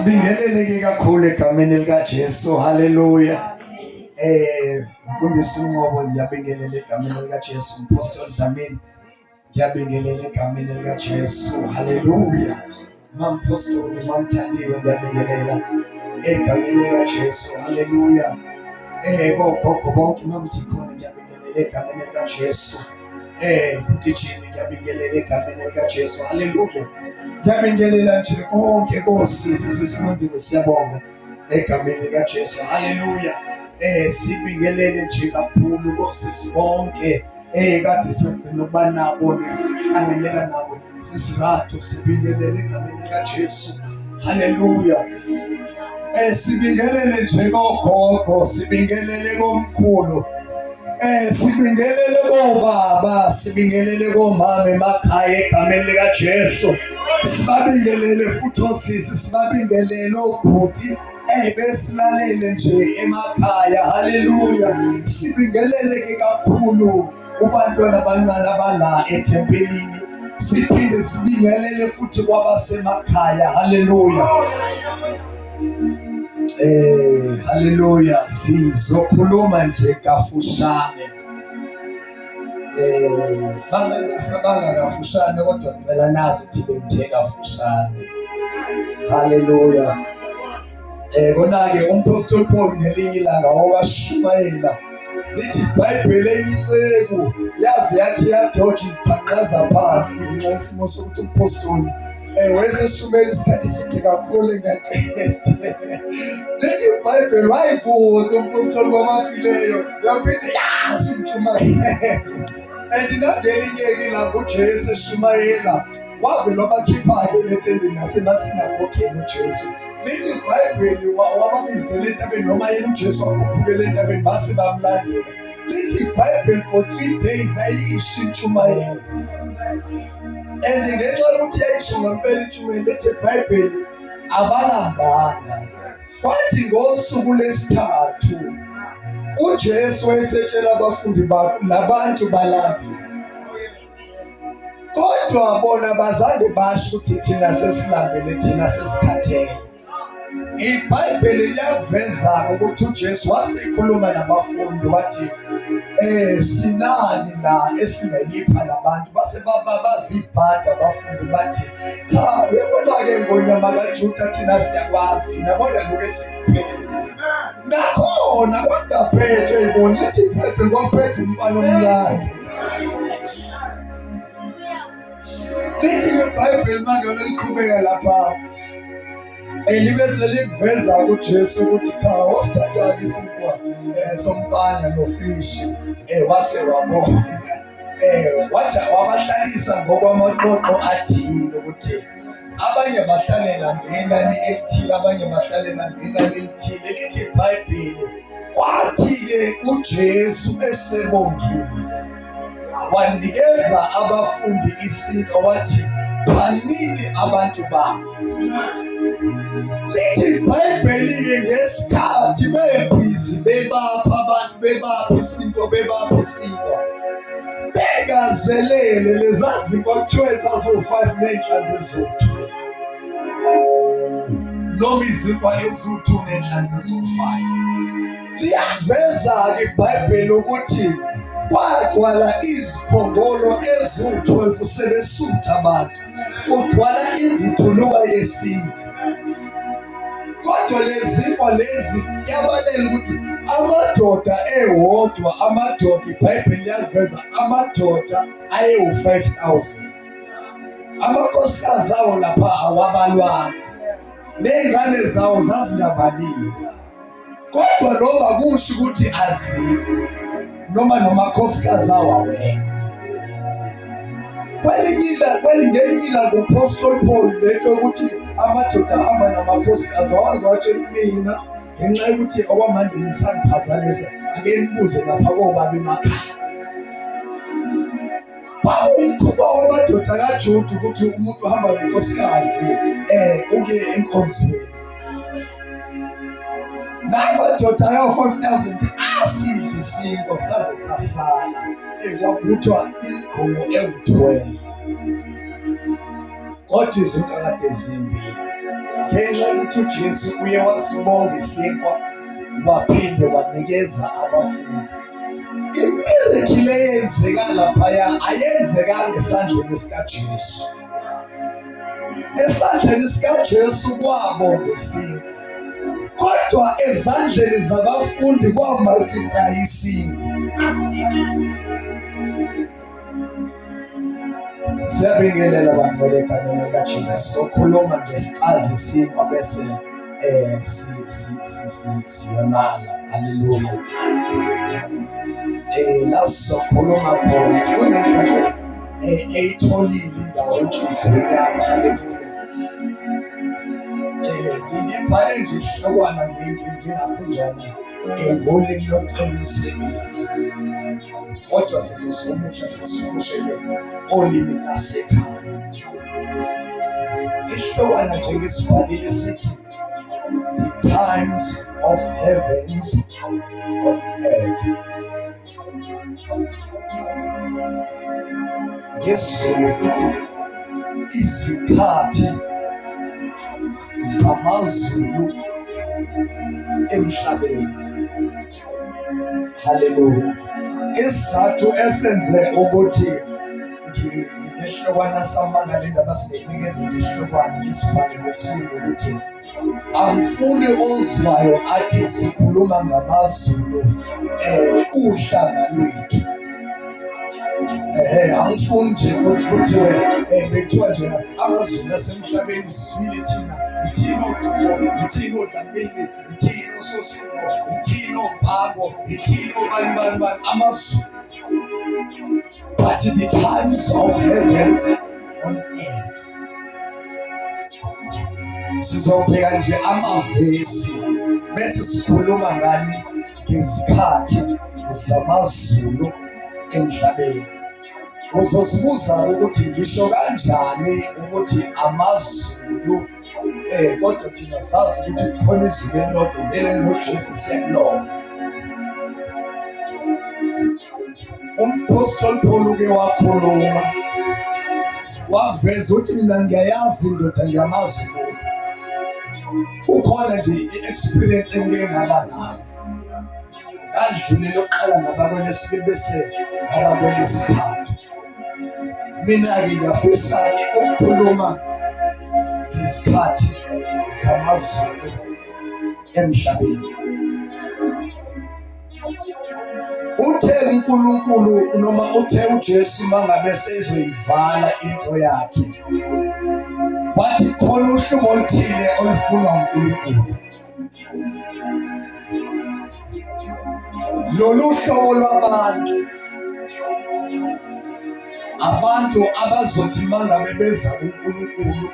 Sibingeleleke kakhulu egameni likaJesu. Haleluya. Mfundisi Ngcobo, ngiyabingelela egameni likaJesu. Mpostoli Dlamini, ngiyabingelela egameni likaJesu. Haleluya. Mampostoli, mamthandiwe, ngiyabingelela egameni likaJesu. Haleluya. Bogogo bonke, mamdikhona, ngiyabingelela egameni likaJesu. Bhuti Jimmy, ngiyabingelela egameni likaJesu. Haleluya. Ngiyabingelela nje konke kosisi sisimundiwe, siyabonga egameni likaJesu. Haleluya. Sibingelele nje kakhulu kosisi bonke kade sagcina ukuba nabo nesihlanganyela nabo sisirathu, sibingelele egameni likaJesu. Haleluya. Sibingelele nje kogogo, sibingelele komkhulu, sibingelele kobaba, sibingelele komama emakhaya egameni likaJesu. Sibabingelele futhi osisi, sibabingelele obhuti besilalele nje emakhaya. Haleluya. Sibingelele ke kakhulu kubantwana abancane abala ethempelini, siphinde sibingelele futhi kwabasemakhaya. Haleluya. Haleluya. Sizokhuluma nje kafushane. Bangangasabanga kafushane, kodwa ngicela nazi ukuthi bengithe kafushane. Haleluya. Kona-ke umpostoli Paul ngelinye ilanga wakashumayela, lithi iBhayibheli enye inceku yaze yathi yadoja izithanqaza phansi ngenxa yesimo sokuthi umpostoli wayeseshumela isikhathi eside kakhulu engaqede. Lithi iBhayibheli wayibuza umpostoli kwabafileyo, yaphinde yasho intshumayelo. And nangelinye-ke ilanga uJesu eshumayela, wavele wabakhipha-ke letendeni nasemasinagoge uJesu. Lithi iBhayibheli wababizela entabeni, noma yena uJesu wakhuphukela entabeni, base bamlandela. Lithi iBhayibheli for 3 days ayisho intshumayelo. And ngenxa yokuthi yayisho ngempela intshumayelo, lithi iBhayibheli abalambanga. Kwathi ngosuku lesithathu uJesu wayesetshela abafundi bakhe, labantu balambile. Kodwa bona bazange basho ukuthi thina sesilambile, thina sesikhathele. iBhayibheli liyakuveza ukuthi uJesu wasekhuluma nabafundi wathi sinani la esingayipha labantu, base bazibhada abafundi bathi cha, uyabona-ke ngonyama kaJuda thina siyakwazi thina, bona lokhu esikuphethe. Nakhona kwangaphethwe ibona, lithi iBhayibheli kwaphethe umfana omncane. Lithi iBhayibheli manje liqhubeka lapha libe selikuveza kuJesu ukuthi cha, wasithatha-ke isinkwa somfana nofishi, wase wabona, wathi wabahlalisa ngokwamaqoqo athile, ukuthi abanye bahlalela ngenani elithile, abanye bahlalela ngenani elithile. Lithi iBhayibheli kwathi-ke uJesu esebongile wanikeza abafundi isinkwa, wathi phanini abantu bami. Lithi iBhayibheli-ke ngesikhathi bebhizi bebapha abantu, bebapha isinkwa, bebapha isinkwa, bengazelele leza zinkwa kuthiwe zaziwu-5 ney'nhlanzi eziwu-2, noma izinkwa eziwu-2 ney'nhlanzi eziwu-5. Liyakuveza-ke iBhayibheli ukuthi kwagcwala iziphongolo eziwu-12 sebesutha abantu, kugcwala imvuthuluka yesintu. Kodwa lezinkwa lezi kuyabalela ukuthi amadoda ewodwa, amadoda, iBhayibheli liyaziveza, amadoda ayewu-5000. Amakhosikazi awo lapha awabalwanga, ney'ngane zawo zazingabaliwe. Kodwa lokho akusho ukuthi azikho noma nomakhosikazi awo awekho. Kwelinye ilanga, kwelinye ilanga uMphostoli Paul lento yokuthi amadoda ahamba namakhosikazi waze watshela mina ngenxa yokuthi okwamanje nisangiphazamisa, ake nibuze lapha kobaba emakhaya. Kwakuwumkhuba wamadoda kaJuda ukuthi umuntu uhamba nonkosikazi ukuye enkonzweni. Lamadoda ayo-5000 asidla isinkwa saze sasala, kwabuthwa imigqomo ewu-12, kodwa izinto kade zimbili. Ngenxa yokuthi uJesu uye wasibonga isinkwa waphinde wanikeza abafundi. Imiracle eyenzeka laphaya ayenzekanga esandleni sikaJesu. Esandleni sikaJesu kwabongwa isinkwa, kodwa ezandleni zabafundi kwamultiply isinkwa. Siyabingelela bangcwele egameni likaJesu. Sizokhuluma nje sichaze isimo bese eh si si si si siyolala. Haleluya. La sizokhuluma khona kunento nje eyitholile indawo enhliziyweni yami. Haleluya. Ngibhale nje isihlokwana ngingakhunjana ngolimi lokucela umsebenzi. Kodwa sizozihumusha sisihumushele olimini lasekhaya. Isihlokwana nje ngisibhalile sithi the times of heavens on earth. NgesiZulu sithi izikhathi zamazulu emhlabeni. Haleluya. Isizathu esenze ukuthi nginehlokwana samanga le ndaba singinikeze nje isihlokwana ngisibhale ngesilungu ukuthi angifuni ozwayo athi sikhuluma ngamaZulu uhlanga lwethu. Ehe, angifuni nje ukuthi kuthiwe bekuthiwa nje amaZulu asemhlabeni siswile thina, ithina odumo, ithina oDlamini, ithina oSosuko, ithina oMphako, ithina obani bani bani amaZulu. But the times of heavens on earth. Sizobheka nje amavesi bese sikhuluma ngani ngezikhathi zamazulu emhlabeni. Uzozibuza ukuthi ngisho kanjani ukuthi amazulu kodwa thina sazi ukuthi kukhona izulu elilodwa leli ngoJesu siyakulona. Umphostoli Paul uke wakhuluma waveza ukuthi mina ngiyayazi indoda ngiyamazi umuntu. Kukhona nje i-experience engike ngaba nayo. Ngadlulela ukuqala ngaba kwelesibili bese ngaba kwelesithathu. Mina-ke ngiyafisa-ke ukukhuluma ngezikhathi zamazulu emhlabeni. Uthe uNkulunkulu noma uthe uJesu mangabe sezoyivala into yakhe wathi khona uhlobo oluthile olufunwa uNkulunkulu. Lolu hlobo lwabantu abantu abazothi mangabe beza kuNkulunkulu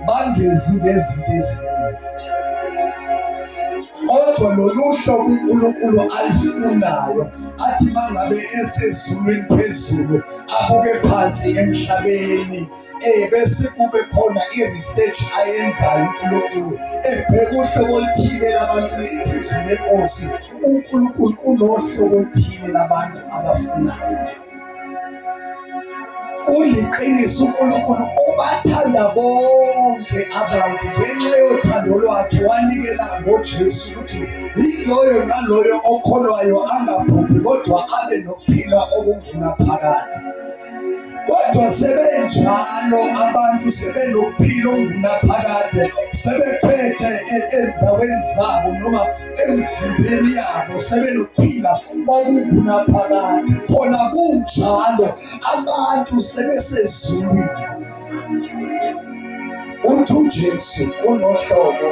bangezi ngezinto eziningi kodwa lolu hlobo uNkulunkulu alifunayo athi mangabe esezulwini phezulu abuke phansi emhlabeni bese kube khona i-research ayenzayo uNkulunkulu ebheka uhlobo oluthile labantu lithi izwi lenkosi uNkulunkulu unohlobo oluthile labantu abafunayo. Kuyiqiniso uNkulunkulu ubathanda bonke abantu ngenxa yothando lwakhe wanikela ngoJesu ukuthi yiloyo naloyo okholwayo angabhubhi kodwa abe nokuphila okungunaphakade. Kodwa sebenjalo abantu sebenokuphila okungunaphakade sebephethe ezindaweni zabo noma emizimbeni yabo sebenokuphila okungunaphakade. Khona kunjalo abantu sebesezulwini. Uthi uJesu kunohlobo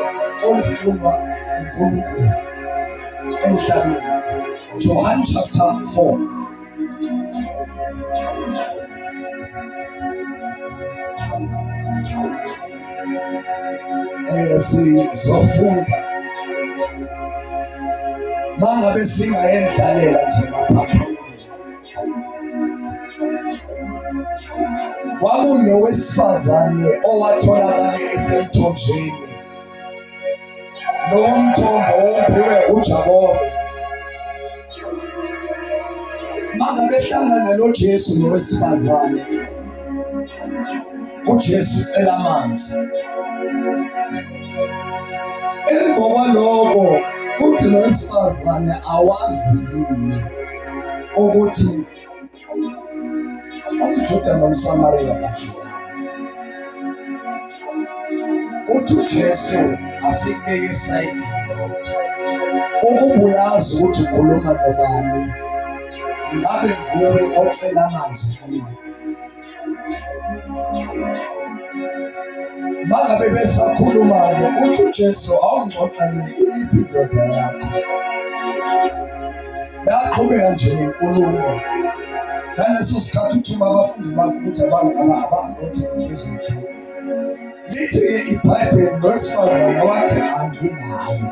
olufunwa uNkulunkulu emhlabeni. John chapter 4. Sizofunda mangabe singayendlalela nje ngaphambili kwakunowesifazane owatholakala esemthonjeni. Lowo mthombo wombiwe uJakobe. Mangabe ehlangana noJesu nowesifazane, uJesu ucela amanzi. Emva kwaloko uthi lo wesifazane awazi yini ukuthi umJuda nomSamariya badlelana. Uthi uJesu asikubeke esayidini lokho. Ukuba uyazi ukuthi ukhuluma nobani, ngabe nguwe ocela amanzi kimi. Mangabe besakhuluma-ke uthi uJesu awungixoxa nini iliphi indoda yakho? Bayaqhubeka nje nenkulumo. Ngaleso sikhathi uthuma abafundi bakhe ukuthi abahambe othenga into ezodliwa. Lithi-ke iBhayibheli nowesifazane wathi anginayo.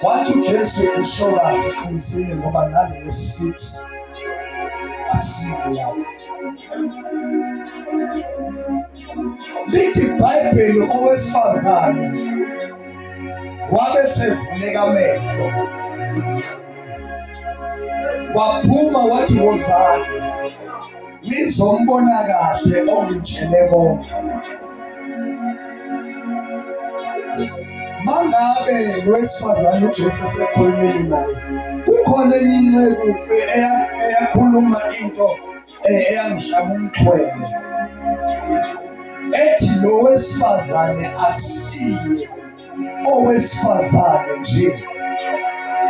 Wathi uJesu usho kahle uqinisile ngoba naleyo 6 akusiyo yakho. Lithi iBhayibheli owesifazane wabe sevuleka amehlo waphuma wathi wozani lizombona kahle ongitshele konke. Mangabe lowesifazane uJesu esekhulumile naye, kukhona enye inceku eyakhuluma into eyangihlaba umxhwele ethi lo wesifazane akusiye owesifazane nje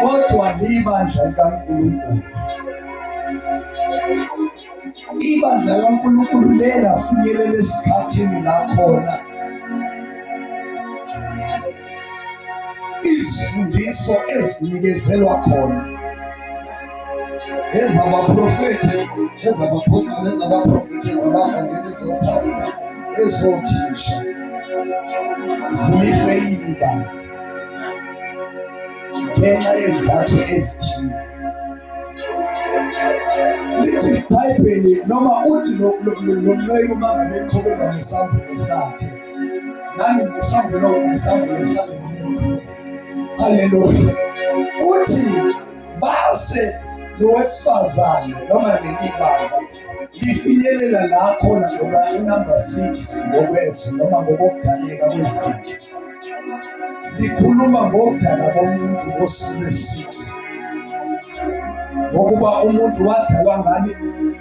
kodwa libandla likaNkulunkulu. Ibandla likaNkulunkulu lelafinyelela esikhathini la khona izifundiso ezinikezelwa khona ezabaprofethi, ezabaphostoli, ezabaprofethi, ezabavangeli, ezopastor, ezothisha zilifeyile ibandla ngenxa yezizathu ezithile. Lithi iBhayibheli noma uthi lo nceku uma ngabe eqhubeka nesambulo sakhe, nami ngisambulo ngesambulo sale nceku. Haleluya. Uthi base nowesifazane noma leli bandla lifinyelela la khona ngoba unumber 6 ngokwezwi noma ngokokudaleka kwezinto likhuluma ngokudala komuntu ngosuku lwe-6 ngokuba umuntu wadalwa ngani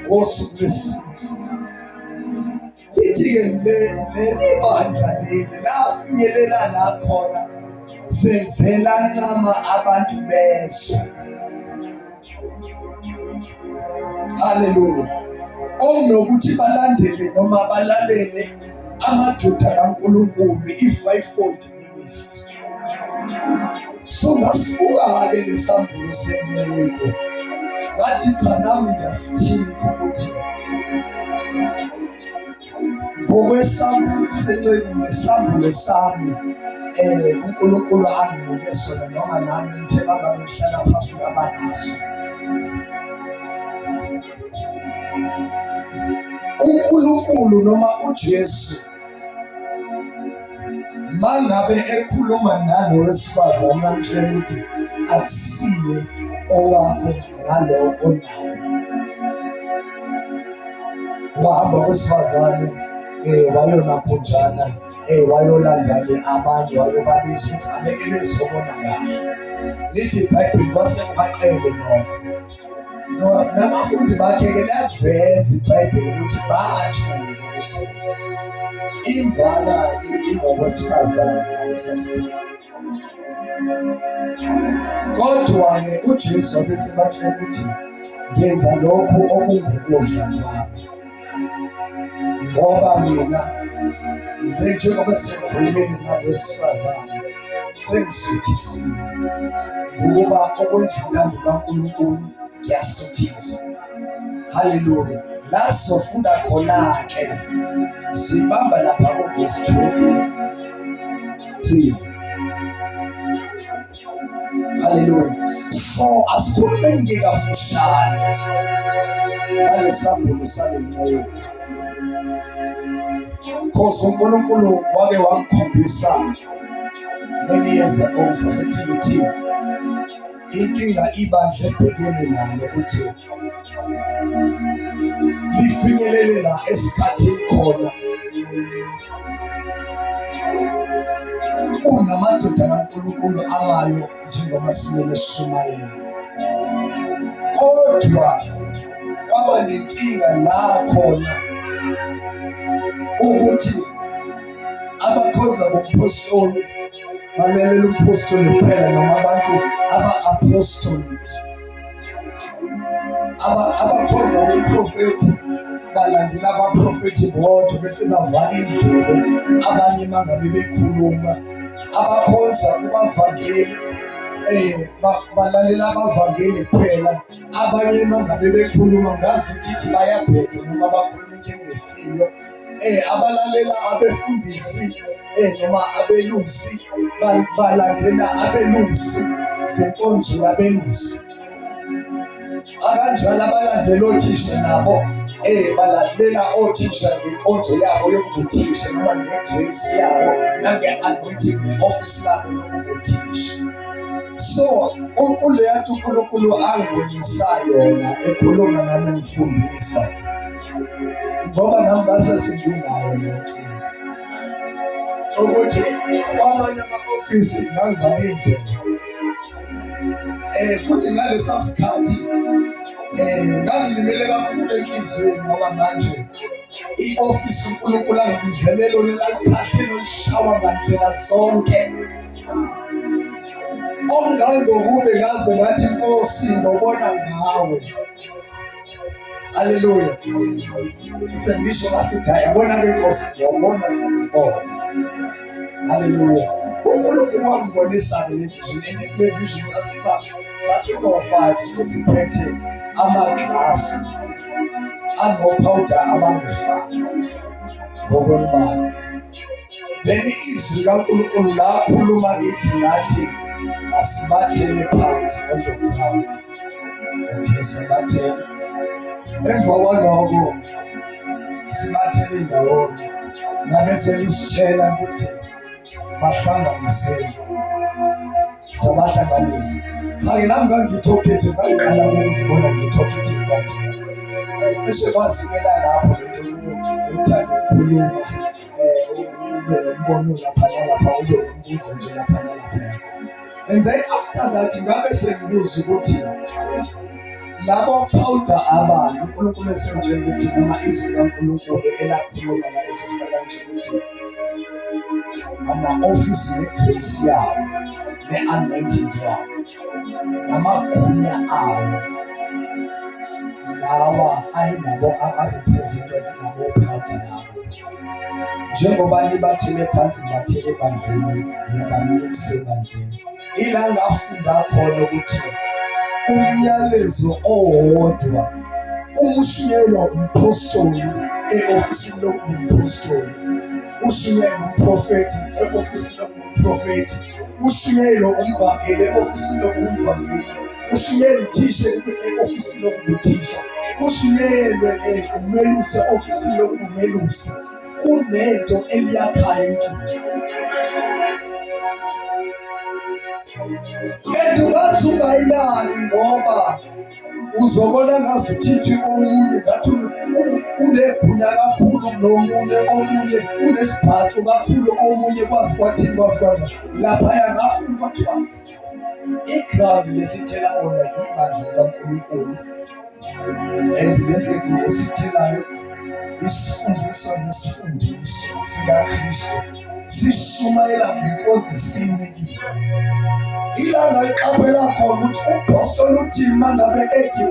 ngosuku lwe-6. Lithi-ke leli bandla leli lafinyelela la khona senzela ncama abantu bezwe. Haleluya. Okunokuthi balandele noma balalele amadoda kaNkulunkulu i-fivefold ministry. So ngasibuka-ke lesambulo senceku ngathi cha nami ngiyasithinka ukuthi ngokwesambulo senceku nesambulo sami uNkulunkulu anginike sona noma nami ngithe mangabe ngihlala phasi ngaba naso. UNkulunkulu noma uJesu mangabe ekhuluma nalo wesifazane amtshela ukuthi akusiye owakho nalo onayo. Wahamba wesifazane wayonakhunjana wayolanda-ke abanye wayobabiza ukuthi abeke bezobona kahle. Lithi iBhayibheli kwase kuhaqele lokho. Nabafundi bakhe-ke liyakuveza iBhayibheli ukuthi bathuka ukuthi imvana ingowesifazane ngalesa sikhathi. Kodwa-ke uJesu wabe esebatshela ukuthi ngenza lokhu okungukudla kwami ngoba mina le njengoba sengikhulumile nalwesifazane sengisuthisiwe ngokuba okwenza intando kaNkulunkulu ngiyasuthisa. Haleluya. La sizofunda khona-ke sibamba lapha kuvesi 23. Haleluya. So asikhulumeni ke kafushane ngalesambulo sale nceku. Cause uNkulunkulu wake wangikhombisa many years ago ngisase-TUT inkinga ibandla ebhekene nalo ukuthi lifinyelele la esikhathini khona. Kunamadoda kaNkulunkulu amayo njengoba simele sishumayele, kodwa kwaba nenkinga la khona ukuthi abakhonza kumphostoli balalela umphostoli kuphela noma abantu aba-apostolic abakhonza umprofethi balandela abaprofethi bodwa bese bavala indlebe abanye mangabe bekhuluma. Abakhonza kubavangeli balalela abavangeli kuphela, abanye mangabe bekhuluma ngazi ukuthi bayabheda noma bakhuluma into engesiyo. Abalalela abefundisi noma abelusi balandela abelusi ngenkonzo yabelusi. Akanjalo abalandela othisha nabo balandela othisha ngenkonzo yabo yokubuthisha noma ngegrace yabo nange-anointing ne-office labo lokubuthisha. So kuleya nto uNkulunkulu angibonisa yona ekhuluma nami engifundisa, ngoba nami ngase senginayo le nkinga ukuthi kwamanye ama-ofisi ngangivale indlela futhi ngalesa sikhathi ngangilimele kakhulu enhliziyweni ngoba manje i-ofisi uNkulunkulu angibizele lona laliphahlela olishawa ngandlela zonke ongangokube ngaze ngathi Nkosi ngobona ngawe. Haleluya. Sengisho kahle ukuthi hayi yabona ke Nkosi ngiyabona sengibona. Haleluya. uNkulunkulu wangibonisa-ke le vision and kule vision sasibo-five nje siphethe amaglasi anophawuda abangefani ngokombala. Then izwi likaNkulunkulu lakhuluma kithi ngathi asibathele phansi on the ground. Okay, sibathele. Emva kwaloko sibathele ndawonye labe selisitshela ukuthi bahlanganiseni, sabahlanganisa. Cha-ke nami ngangithokethi, ngangiqala ukuzibona ngithokethi kanje. Cishe kwasukela lapho lento yokuthanda ukukhuluma, ube nombono lapha nalapha, ube nombuzo nje lapha nalapha. And then after that ngabe sengibuza ukuthi labo powder abani uNkulunkulu esengitshela ukuthi noma izwi likaNkulunkulu elakhuluma ngaleso sikhathi langitshela ukuthi ama-ofisi negrace yawo ne-anointing yawo namagunya awo lawa ayinabo abarepresentwa yilabo powder labo, njengoba nibathele phansi nibathele ebandleni niyabamikisa ebandleni. Ila ngafunda khona ukuthi umyalezo owodwa umushunyelwa umphostoli e-ofisini lokuba umphostoli, ushunyelwa umprofethi e-ofisini lokuba umprofethi, ushunyelwa umvangeli e-ofisini lokuba umvangeli, ushunyelwa uthisha e-ofisini lokuba uthisha, ushunyelwe umelusi e-ofisini lokuba umelusi. Kunento eliyakhayo emntwini. And ungaze ungayinaki ngoba uzobona ngazuthi omunye ngathi unegunya kakhulu kunomunye, omunye unesibhaxu kakhulu, omunye kwazi kwathini kwazi kanjani. Laphaya ngafuna kwathiwa iground lesithela kona ibandla likaNkulunkulu, and lento esithelayo isifundiso nesifundiso sikaKristu sishumayela ngenkonzo esinikiwe. Ilanga liqaphela khona ukuthi umpostoli uthi mangabe ethi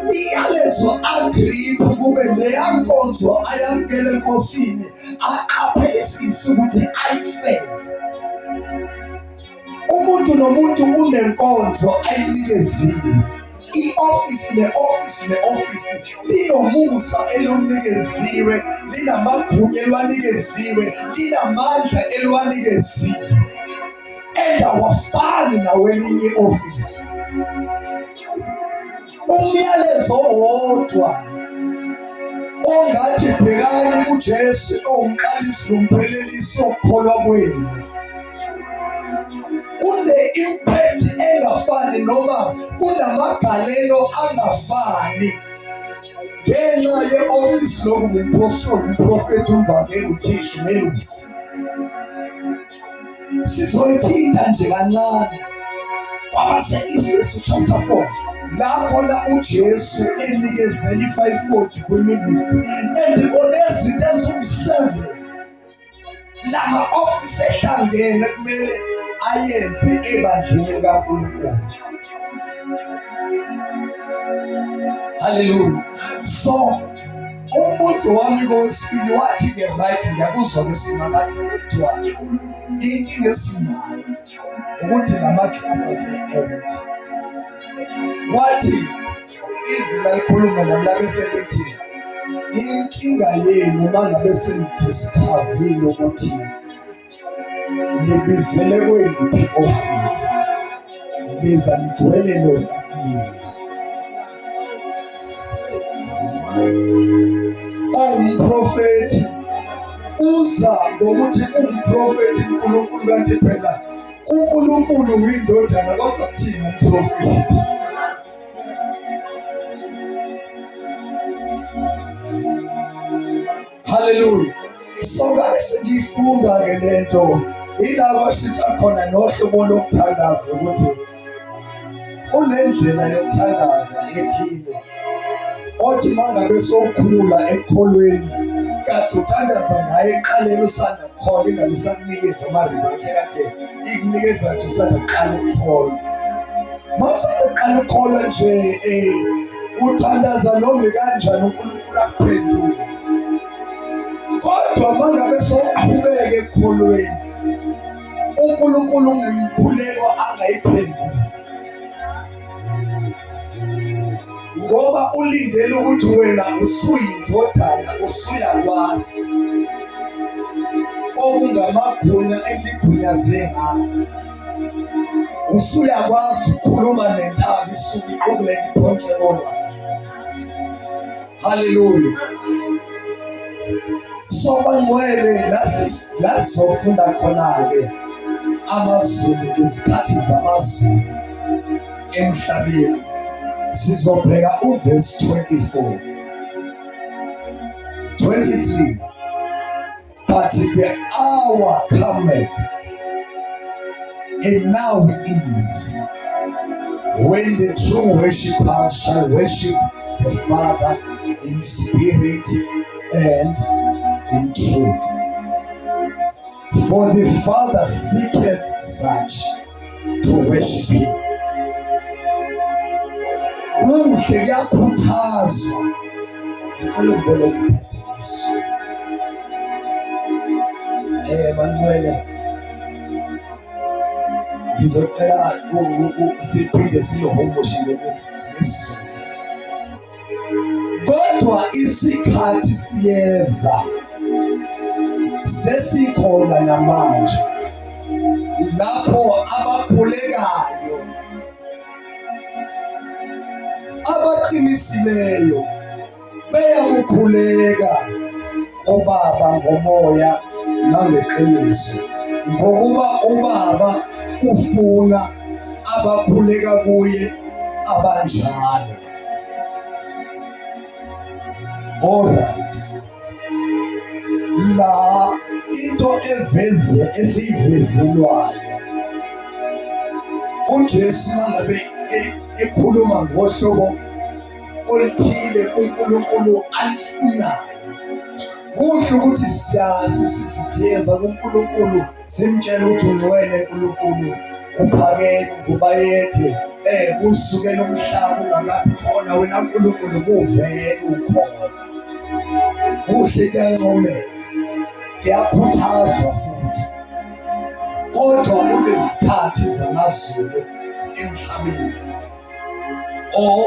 liyalezo agriphi kube leya nkonzo ayamukele enkosini, aqaphelisise ukuthi ayifeze. Umuntu nomuntu unenkonzo ayinikeziwe. I-ofisi ne-ofisi ne-ofisi linomusa elunikeziwe, linamagunya elwanikeziwe, linamandla elwanikeziwe, and awafani nawelinye i-ofisi. Umyalezo owodwa ongathi bhekani kuJesu owumqalisi nomphelelisi wokukholwa kwenu une-impact engafani noma unamagalelo angafani ngenxa ye-ofisi lokuba umphostoli, umprofethi, umvangeli, uthisha, umelusi. Sizoyithinta nje kancane kwabase-Efesu chapter 4 la khona uJesu enikezela i-fivefold kwi-ministry and kunezinto eziwu-7 lama office ehlangene kumele ayenze ebandleni likaNkulunkulu. Haleluya. So umbuzo wami kowesibili wathi-ke right ngiyakuzwa ke simakade kodwa inkinga esinayo ukuthi lamaglasi ase-empty. Wathi izwi lalikhuluma nami labe selithi inkinga yenu uma ngabe senidiscovile ukuthi nibizele kweliphi ofisi niza nigcwele lona kumina. Umprofethi uza ngokuthi umprofethi uNkulunkulu kanti phela uNkulunkulu uyindodana kodwa kuthini umprofethi. Haleluya. So ngabe sengiyifunda ke lento ila kwashintsha khona nohlobo lokuthandaza ukuthi unendlela yokuthandaza ethile othi mangabe sowukhula ekukholweni kade uthandaza ngaye eqaleni usanda kukholwa ingabe isakunikeza ama-result ekade ikunikeza nje usanda kuqala ukukholwa. Uma usanda kuqala ukukholwa nje uthandaza noma kanjani uNkulunkulu akuphendule. Kodwa uma ngabe sowuqhubeka ekukholweni uNkulunkulu unemikhuleko angayiphenduli ngoba ulindele ukuthi wena usuyindodana usuyakwazi okungamagunya engigunyaze ngakho usuyakwazi ukukhuluma nentaba isuke iqubuleke iphonse olwandle. Haleluya. So bangcwele lasizofunda khona-ke amazulu ngezikhathi zamazulu emhlabeni. Sizobheka uvesi 24 23 But the hour cometh, and now is, when the true worshippers shall worship the Father in spirit and in truth. For the Father seeketh such to worship him. Kuhle kuyakhuthazwa. Ngicela ukuboleka ibhayibheli. Bangcwele ngizocela siphinde siyihumushe ngesiZulu. Kodwa isikhathi siyeza sesikhona namanje lapho abakhulekayo abaqinisileyo beyakukhuleka kubaba ngomoya nangeqiniso ngokuba ubaba ufuna abakhuleka kuye abanjalo. Alright, la into eveze esiyivezelwayo uJesu mangabe ekhuluma ngohlobo oluthile uNkulunkulu alifunayo kuhle ukuthi siyeza kuNkulunkulu simtshela ukuthi ungcwele uNkulunkulu uphakeme ngubayethe kusukela umhlaba ungakabi khona wena Nkulunkulu buvele ukhona. Kuhle kuyancomeka kuyakhuthazwa futhi kodwa kunezikhathi zamazulu emhlabeni or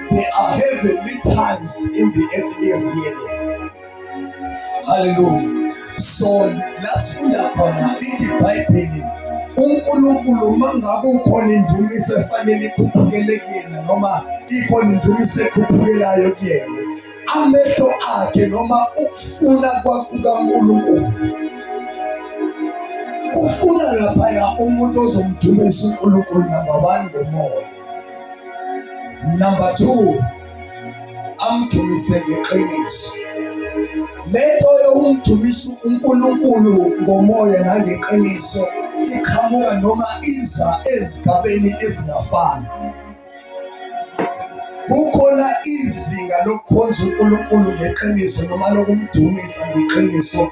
there are heavenly times in the earthly realm. Hallelujah. So lasifunda khona lithi iBhayibheli uNkulunkulu uma ngabe ukhona indumiso efanele ikhuphukele kuyena noma ikhona indumiso ekhuphukelayo kuyena amehlo akhe noma ukufuna kukaNkulunkulu kufuna laphaya umuntu ozomdumisa uNkulunkulu number 1 ngomoya, number 2 amdumise ngeqiniso. Lento yokumdumisa uNkulunkulu ngomoya nangeqiniso iqhamuka noma iza ezigabeni ezingafani. Kukhona izinga lokukhonza uNkulunkulu ngeqiniso noma lokumdumisa ngeqiniso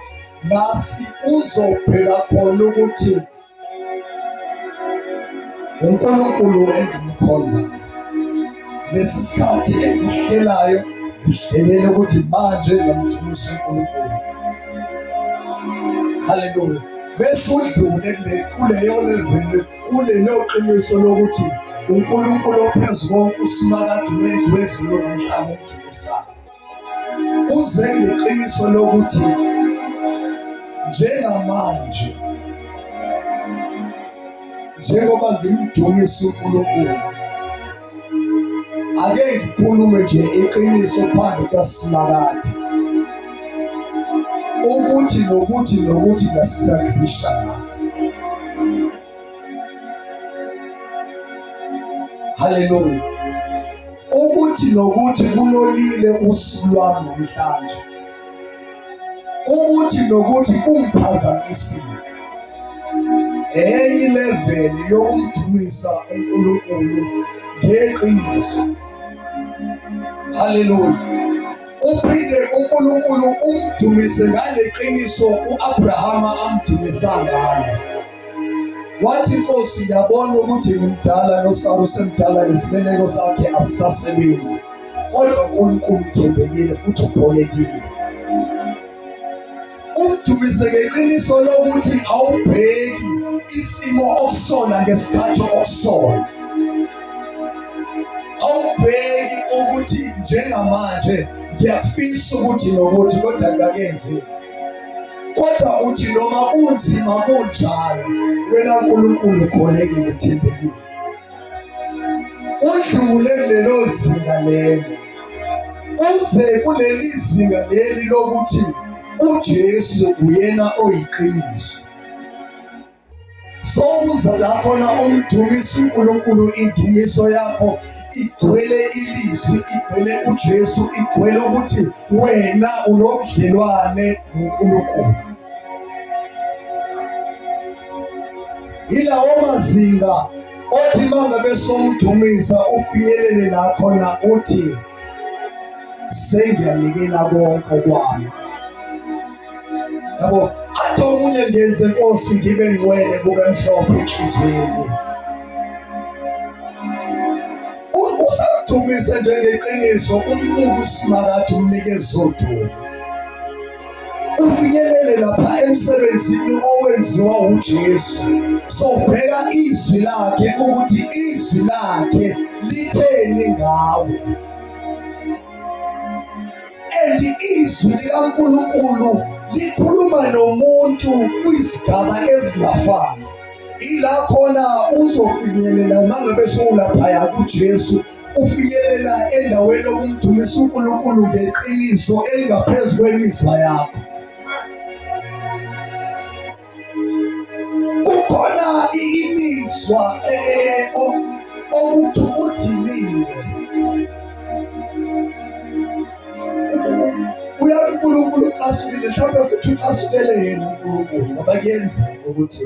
lasi uzobheka khona ukuthi uNkulunkulu engimkhonza lesi sikhathi engihlelayo ngihlelele ukuthi manje ngiyamdumisa uNkulunkulu. Haleluya. Bese udlule kuleyo level, kulelo qiniso lokuthi uNkulunkulu ophezu konke usimakade umenzi wezulu nomhlaba omdumisayo. Uze ngeqiniso lokuthi njengamanje njengoba ngimdumisa uNkulunkulu ake ngikhulume nje iqiniso phambi kaSimakade ukuthi nokuthi nokuthi ngasihlanglisha ngakho. Haleluya. Ukuthi nokuthi kulolile usuku lwami namhlanje, ukuthi nokuthi kungiphazamisile. Enye level yokumdumisa uNkulunkulu ngeqiniso. Haleluya. Uphinde uNkulunkulu umdumise ngaleqiniso uAbrahama amdumisa ngalo. Wathi inkosi ngiyabona ukuthi ngimdala noSara usemdala nesibeleko sakhe asisasebenzi. Kodwa uNkulunkulu uthembekile futhi ukholekile. Umdumise ngeqiniso lokuthi awubheki isimo okusona ngesikhathi okusona. Awubheki ukuthi njengamanje ngiyafisa ukuthi nokuthi kodwa ngakenzeki. Kodwa uthi noma kunzima kunjalo wena uNkulunkulu ukholekile uthembekile. Udlule kulelo zinga lelo uze kuleli zinga leli lokuthi uJesu uyena oyiqiniso. Sowuza la khona umdumisa uNkulunkulu, indumiso yakho igcwele ilizwi, igcwele uJesu, igcwele ukuthi wena unobudlelwane noNkulunkulu. Yilawo mazinga othi mangabe somdumisa ufinyelele la khona uthi sengiyanikela konke kwami. Yabo, athi omunye ngenze Nkosi ngibe ngcwele kube mhlophe enhliziyweni. Usamdumise nje ngeqiniso umbuke uSimakade umnikeze udumo. Ufinyelele lapha emsebenzini owenziwa uJesu. So bheka izwi lakhe ukuthi izwi lakhe litheni ngawe. And izwi likaNkulunkulu likhuluma nomuntu kwizigaba ezingafani. Ila khona uzofinyelela mangabe sowulaphaya kuJesu, ufinyelela endaweni yokumdumisa uNkulunkulu ngeqiniso elingaphezu kwemizwa yakho. Kukhona imizwa okuthi udiniwe uya kuNkulunkulu ucasukile, mhlawumbe futhi ucasukele yena uNkulunkulu, ngoba kuyenzeka ukuthi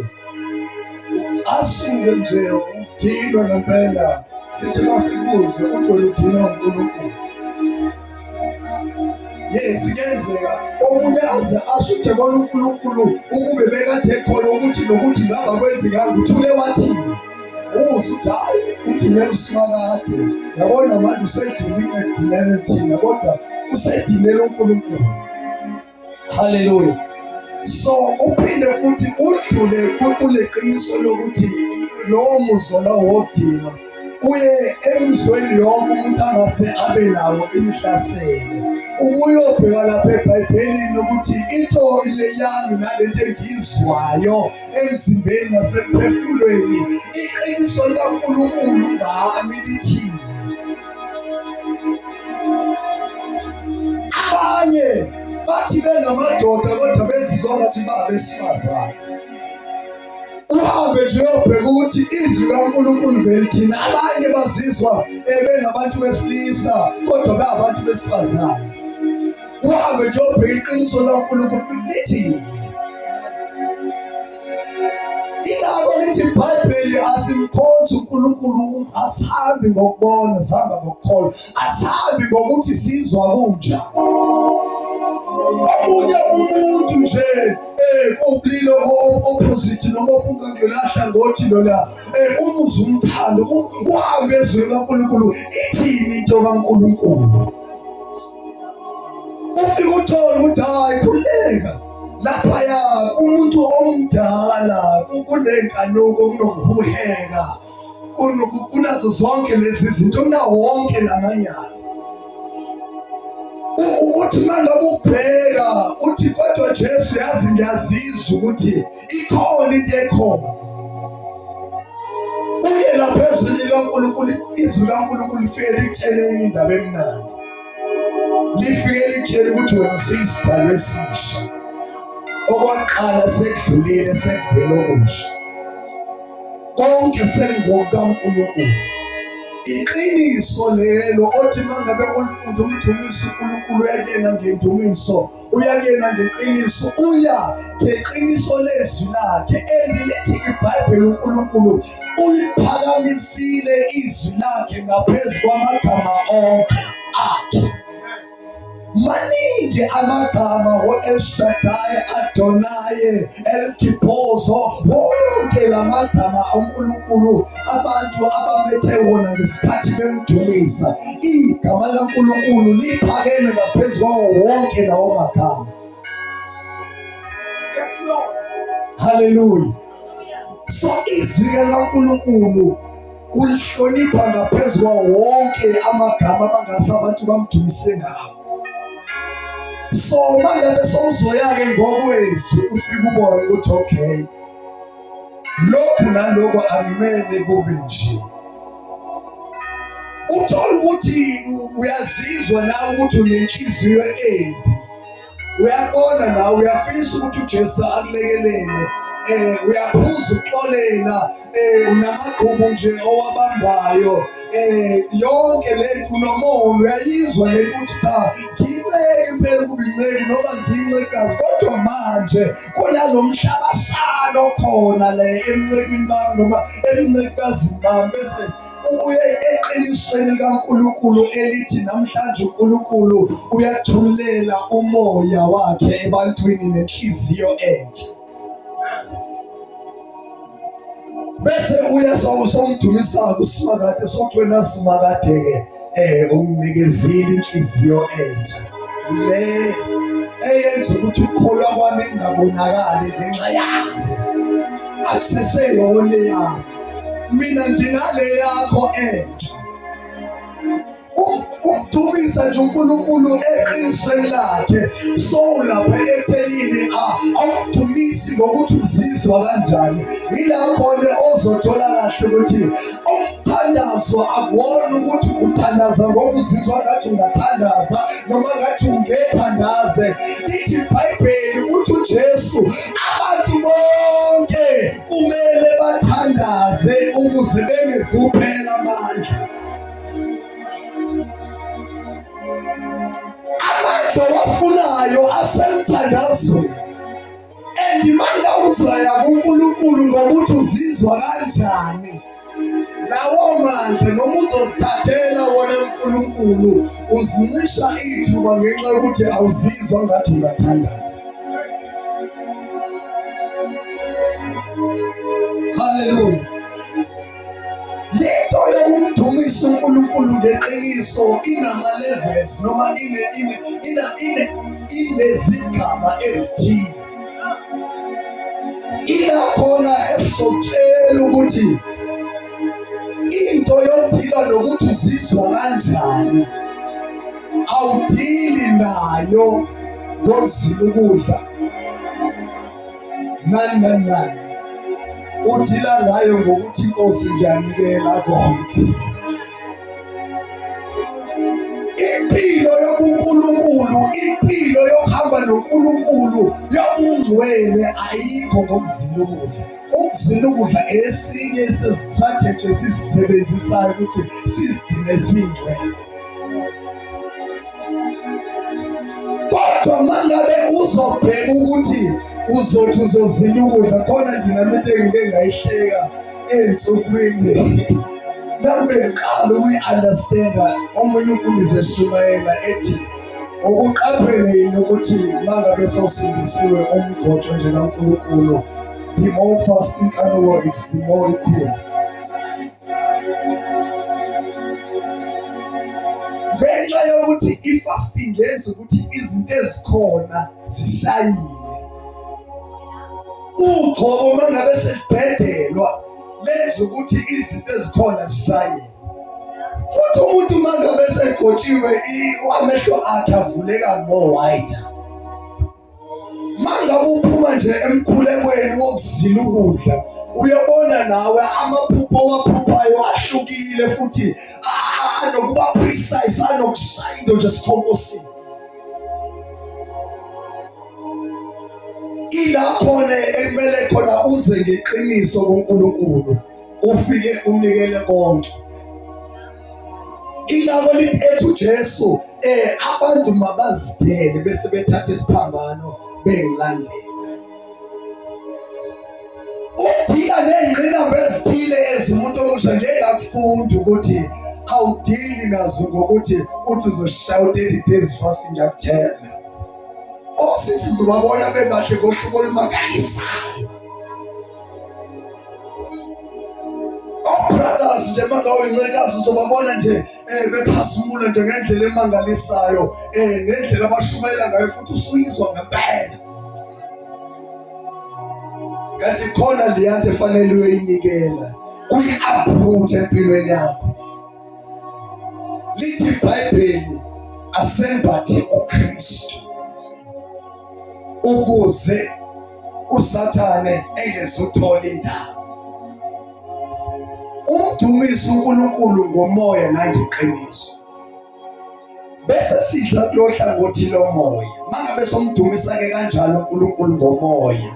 ucasuke nje udinwe ngempela, sithi masikuzwe uthi wena udinwe uNkulunkulu. Yes, kuyenzeka omunye aze asho ukuthi yabona uNkulunkulu ukube bekade ekhona ukuthi nokuthi ngaba kwenzekanga uthule wathini. Uzwe ukuthi hhayi udinela uSimakade. Yabona manje usedlulile ekudineleni thina kodwa usedinela uNkulunkulu. Haleluya. So uphinde futhi udlule kule qiniso lokuthi lowo muzwa lowo wodinwa uye emzweni yonke umuntu angase abe nawo imhlasele. Ubuyobheka lapha eBhayibhelini ukuthi into yami nalento engiyizwayo emzimbeni nasemphefumulweni iqiniso likaNkulunkulu ngami lithini. Abanye bathi bengamadoda kodwa bezizwa ngathi babesifazane. Uhambe nje uyobheka ukuthi izwi kaNkulunkulu belithini. Abanye bazizwa bengabantu besilisa kodwa bengabantu besifazane. Uhambe nje uyobheka iqiniso likaNkulunkulu lithini. Ingakho Lithi iBhayibheli asimkhonzi uNkulunkulu, asihambi ngokubona, sihamba ngokukholwa. Asihambi ngokuthi sizwa kunjani. Omunye umuntu nje ubulili opposite noma ophuma kulona hlangothi lona umuze umthando uhambe ezweni kaNkulunkulu ithini into kaNkulunkulu ufike uthole ukuthi hayi khululeka laphaya kumuntu omdala kunenkanuko kunokuhuheka kunazo zonke lezi zinto kunawo wonke lamanyala ukuthi mangabe ubheka uthi kodwa Jesu yazi ngiyazizwa ukuthi ikhona into ekhona uye lapha ezwini likaNkulunkulu izwi likaNkulunkulu lifike litshele enye indaba emnandi lifike litshele ukuthi wena usuyisidalwa esisha okwaqala sekudlulile sekuvele okusha konke sengokukaNkulunkulu iqiniso lelo othi mangabe ulifunda umdumiso uNkulunkulu uyakuyena ngendumiso uyakuyena ngeqiniso uya ngeqiniso lezwi lakhe elithi iBhayibheli uNkulunkulu uliphakamisile izwi lakhe ngaphezu kwamagama onke akhe Maningi amagama o-El Shaddai, Adonai, El Gibhozo, wonke la magama uNkulunkulu abantu abamethe wona ngesikhathi bemdumisa. Igama likaNkulunkulu liphakeme ngaphezu kwawo wonke lawo magama. Yes, Lord. Haleluya. So izwi likaNkulunkulu ulihlonipha ngaphezu kwawo wonke amagama abangase abantu bamdumise ngawo. So mangabe sowuzoya-ke ngokwezwi ufike ubone ukuthi okay lokhu nalokhu akumele kube nje. Uthola ukuthi uyazizwa nawe ukuthi unenhliziyo embi. Uyabona nawe uyafisa ukuthi uJesu akulekelele uyaphuza ukuxolela unamagqubu nje owabambayo yonke lento unomona uyayizwa lento ukuthi cha ngiyinceke impela ukuba inceke noma ngiyincekazi kodwa manje kunalo mhlabashana okhona le emncekini bami noma emncekazini bami bese ubuye eqinisweni likaNkulunkulu elithi namhlanje uNkulunkulu uyathulela umoya wakhe ebantwini nenhliziyo entsha bese uya sowumdumisa kusimakade sokuthi wena simakade-ke unginikezile inhliziyo entsha le eyenza ukuthi ukukholwa kwami kungabonakali ngenxa yayo akuseseyona eyami mina nginale yakho entsha umdumisa nje uNkulunkulu eqinisweni lakhe so lapha ethelini awumdumisi ngokuthi uzizwa kanjani ila khona ozothola kahle ukuthi umthandazo akuwona ukuthi uthandaza ngoba uzizwa ngathi ungathandaza noma ngathi ungethandaze lithi iBhayibheli uthi uJesu abantu bonke kumele bathandaze ukuze bengezuphela amandla. Amandla owafunayo asemthandazweni. And manje uzwaya kuNkulunkulu ngokuthi uzizwa kanjani. Lawo mandla noma uzozithathela wona uNkulunkulu uzincisha ithuba ngenxa yokuthi awuzizwa ngathi ungathandaza. Haleluya. Lento yokumdumisa uNkulunkulu ngeqiniso inama-levels noma ine ine ina ine inezigaba ezithile. Ila khona esizokutshela ukuthi into yokuphila nokuthi uzizwa kanjani awudili nayo ngokuzila ukudla nani nani nani udila ngayo ngokuthi inkosi ngiyanikela konke impilo yobuNkulunkulu impilo yokuhamba noNkulunkulu yobungcwele ayikho ngokuzila ukudla ukuzila ukudla esinye sezistrategy esisisebenzisayo ukuthi sizigcine singcwele kodwa mangabe uzobheka ukuthi Uzothi uzozila ukudla khona nje nami into engike ngayihleka ey'nsukwini nami bengiqala ukuyi-understanda omunye umfundisi eshumayela ethi ukuqaphele yini ukuthi mangabe sewusindisiwe umgcotshwe nje kaNkulunkulu the more fast inkanuko it's the more ikhulu ngenxa yokuthi i-fasting yenza ukuthi izinto ezikhona zishayile ugcobo uma ngabe selidedelwa lenza ukuthi izinto ezikhona zishayile futhi umuntu uma ngabe segcotshiwe amehlo akhe avuleka more wider Mangabe uphuma nje emkhulekweni wokuzila ukudla uyabona nawe amaphupho owaphuphayo ahlukile futhi anokuba precise anokushaya into nje sikhonkosini ila khona ekumele khona uze ngeqiniso kuNkulunkulu ufike unikele konke Ingakho lithi ethi uJesu abantu mabazidele bese bethatha isiphambano bengilandela. Ukudila ney'ngqinamba ezithile ezimuntu omusha ngengakufunda ukuthi awudili nazo ngokuthi uthi uzoshaya u-30 days fasting ngiyakutshela. Osisi uzobabona bebahle ngohlobo olumangalisayo. Brothers nje mangawe incekazi uzobabona nje bephazimula nje ngendlela emangalisayo nendlela abashumayela ngayo futhi usuyizwa ngempela kanti khona leyanto efanele uyoyinikela uyi-uproot empilweni yakho lithi iBhayibheli asembathe uKristu ukuze uSathane engezuthola indawo. Umdumise uNkulunkulu ngomoya nangeqiniso. Bese sidla kulo hlangothi lomoya. Mangabe somdumisa-ke kanjalo uNkulunkulu ngomoya.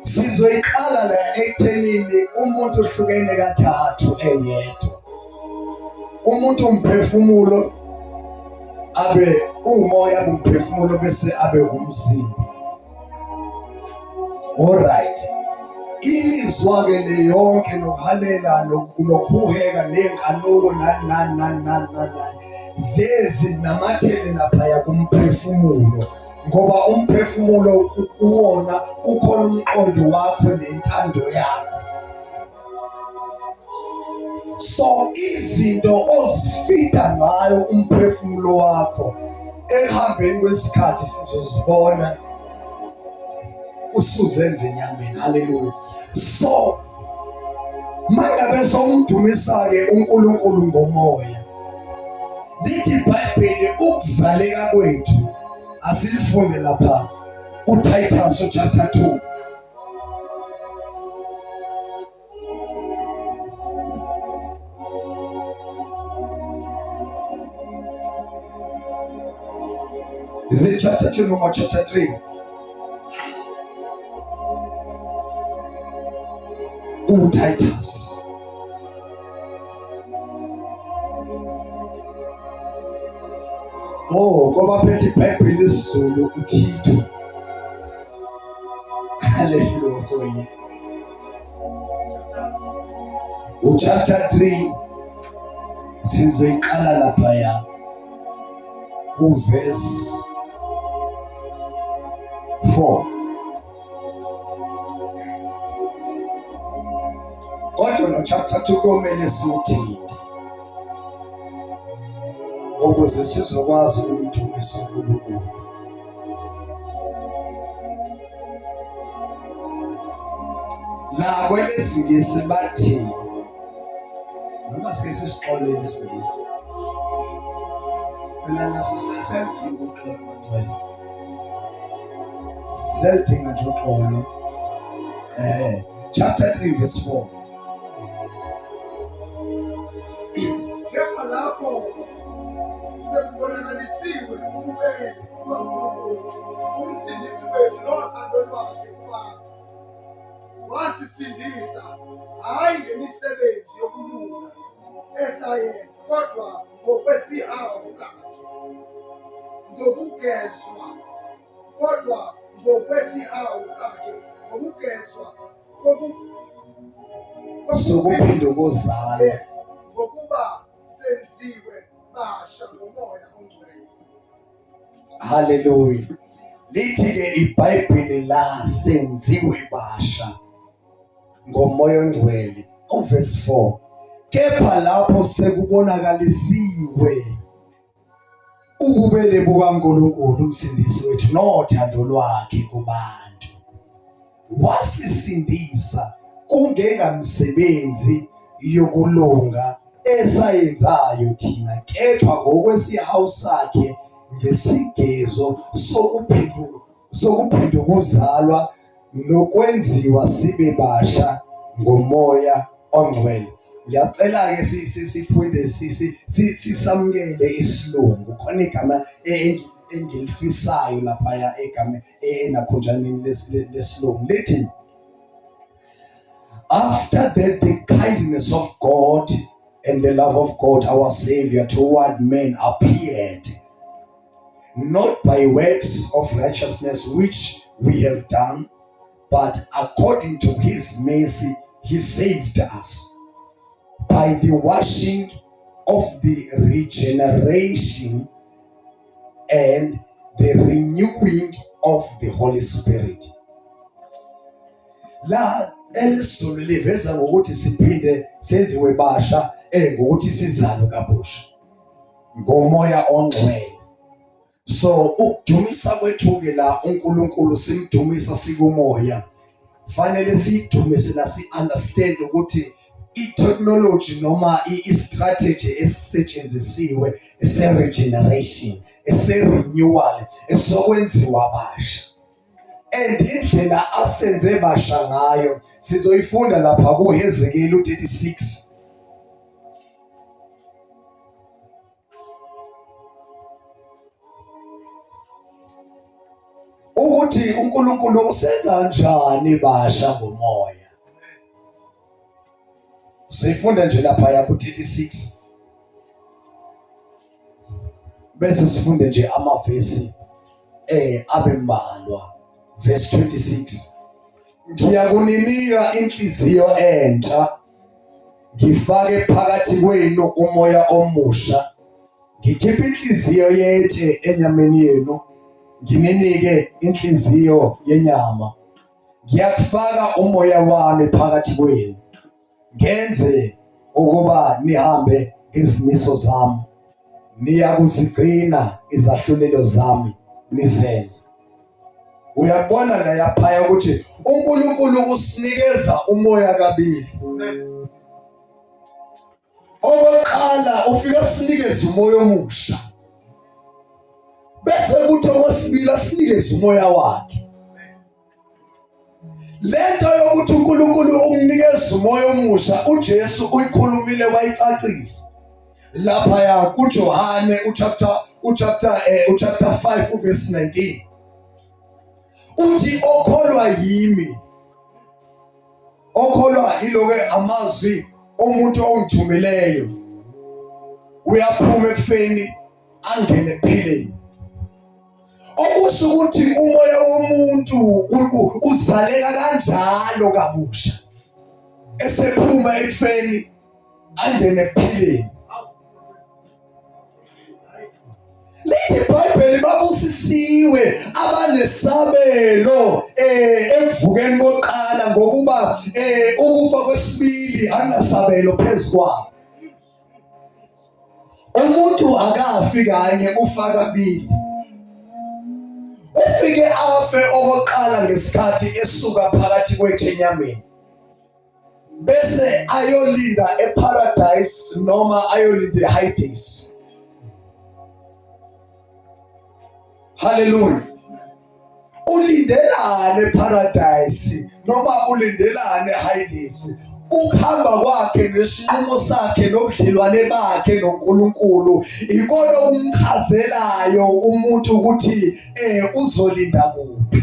Sizoyiqala la ekuthenini umuntu uhlukene kathathu eyedwa. Umuntu umphefumulo abe umoya kumphefumulo bese abe umzimba. Alright. Imizwa ke le yonke nokuhalela nokuhuheka nenkanuko nani nani nani nani nani zezi namathele laphaya kumphefumulo ngoba umphefumulo kuwona kukhona umqondo wakho nentando yakho so izinto ozifida ngayo umphefumulo wakho ekuhambeni kwesikhathi sizozibona usuzenza enyameni haleluya so mangabe somdumisa-ke uNkulunkulu ngomoya lithi iBhayibheli ukuzaleka kwethu asilifunde lapha uTitus chapter 2 Is it chapter 2 no more chapter 3? UTitus. Oh, ngoba phethe iBhayibheli isiZulu uThithu. Hallelujah. Uchapter 3 sizoyiqala laphaya kuverse 4. Kodwa no chapter 2 komele siwuthinte ukuze sizokwazi ukumdumisa uNkulunkulu. La kwelesingisi bathi noma sike sisixolele isingisi phela naso siyaludinga uxolo bangcwele siyaludinga nje uxolo chapter 3 verse 4 Kepha lapho sekubonakalisiwe ububele bukaNkulunkulu umsindisi wethu nothando lwakhe kubantu, wasisindisa hhayi ngemisebenzi yokulunga esayenza, kodwa ngokwesihawu sakhe, ngokugezwa, kodwa ngokwesihawu Sokuphinda ukuzalwa. Yes, ngokuba senziwe basha ngomoya ongcwele. Haleluya. Lithi ke iBhayibheli la senziwe basha ngomoya ongcwele. Uverse 4. Kepha lapho sekubonakalisiwe ububele bukaNkulunkulu umsindisi wethu nothando lwakhe kubantu wasisindisa kungengamsebenzi yokulunga esayenzayo thina kepha ngokwesihawu sakhe ngesigezo sokuphenduka sokuphindukuzalwa nokwenziwa sibe basha ngomoya ongcwele. Ngiyacela-ke siphinde sisamukele isilungu khona igama engilifisayo laphaya egame enakhonjaneni lesilungu lithi after that the kindness of God and the love of God our Savior toward men appeared not by works of righteousness which we have done, but according to his mercy he saved us by the washing of the regeneration and the renewing of the Holy Spirit. La elizulu liveza ngokuthi siphinde senziwe basha ngokuthi sizalwe kabusha. ngomoya ongcwele. So ukudumisa kwethu-ke la uNkulunkulu simdumisa sikumoya, fanele siyidumise la si-understand ukuthi i-technology noma i-strategy esisetshenzisiwe ese-regeneration, ese-renewal, esokwenziwa basha. And indlela asenze basha ngayo sizoyifunda lapha kuHezekeli u-36. Ukuthi uNkulunkulu usenza njani basha ngomoya. Sifunde nje lapha ya ku-36 bese sifunde nje amavesi abe mbalwa. Verse 26, ngiyakuninika inhliziyo entsha, ngifake phakathi kwenu umoya omusha, ngikhiphe inhliziyo yetshe enyameni yenu, ngininike inhliziyo yenyama. Ngiyakufaka umoya wami phakathi kwenu, ngenze ukuba nihambe ngezimiso zami, niyakuzigcina izahlulelo zami nizenze. Uyabona la yaphaya ukuthi uNkulunkulu usinikeza umoya kabili. Okokuqala ufika sinikeze umoya omusha, bese kuthi okwesibili asinikeze umoya wakhe. Lento yokuthi uNkulunkulu umnikeza umoya omusha uJesu uyikhulumile wayicacisa lapha ya kuJohane uchapter uchapter uchapter 5 uverse 19 uthi okholwa yimi, okholwa iloke amazwi omuntu ongithumileyo uyaphuma ekufeni angene ekuphileni. Okusho ukuthi umoya womuntu uzaleka kanjalo kabusha esephuma ekufeni angene ekuphileni. Lithi iBhayibheli babusisiwe abanesabelo ekuvukeni kokuqala, ngokuba ukufa kwesibili akunasabelo phezu kwabo. Umuntu akafi kanye, ufa kabili. Ufike afe okokuqala ngesikhathi esuka phakathi kwethu enyameni, bese ayolinda eParadise noma ayolinda eHades. Haleluya. Ulindelane eParadise noma ulindelane eHades? Ukuhamba kwakhe nesinqumo sakhe nobudlelwane bakhe noNkulunkulu ikona okumchazelayo umuntu ukuthi uzolinda kuphi.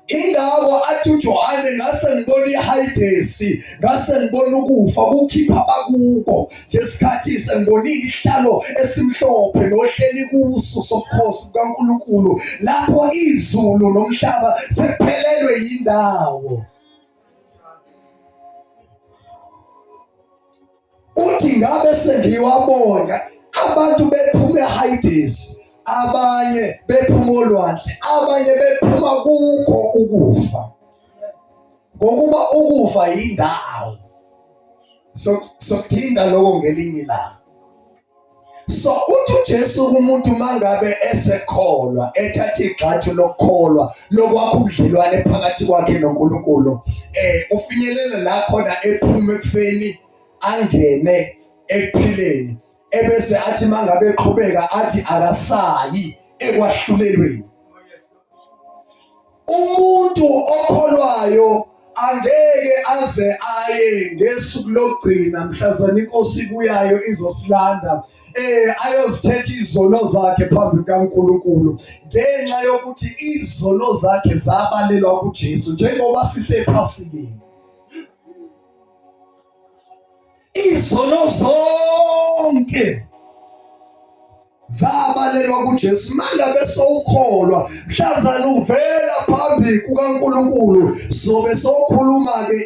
Ingakho athi uJohane, ngase ngibona iHayidesi, ngase ngibona ukufa kukhipha abakuko ngesikhathi sengibonile isihlalo esimhlophe nohleli kuso sobukhosi bukaNkulunkulu, lapho izulu nomhlaba sekuphelelwe yindawo. Uthi ngabe sengiwabonga abantu bephuma eHades, abanye bephuma olwandle, abanye bephuma kukho ukufa. Ngokuba ukufa yindawo. So sokuthinta lokho ngelinye ilanga. So uthi uJesu kumuntu mangabe esekholwa ethatha igxathu lokukholwa lokwakha ubudlelwane phakathi kwakhe noNkulunkulu ufinyelela la khona ephuma ekufeni angene ekuphileni ebese athi mangabe eqhubeka athi akasayi ekwahlulelweni. Umuntu okholwayo angeke aze aye ngesuku lokugcina mhlazane inkosi ibuyayo izosilanda ayozithetha izono zakhe phambi kukaNkulunkulu ngenxa yokuthi izono zakhe zabalelwa kuJesu njengoba sisephasikeni. Izono zonke zabalelwa kuJesu. Mangabe sowukholwa mhlazana uvela phambi kukaNkulunkulu sobe sokhuluma ke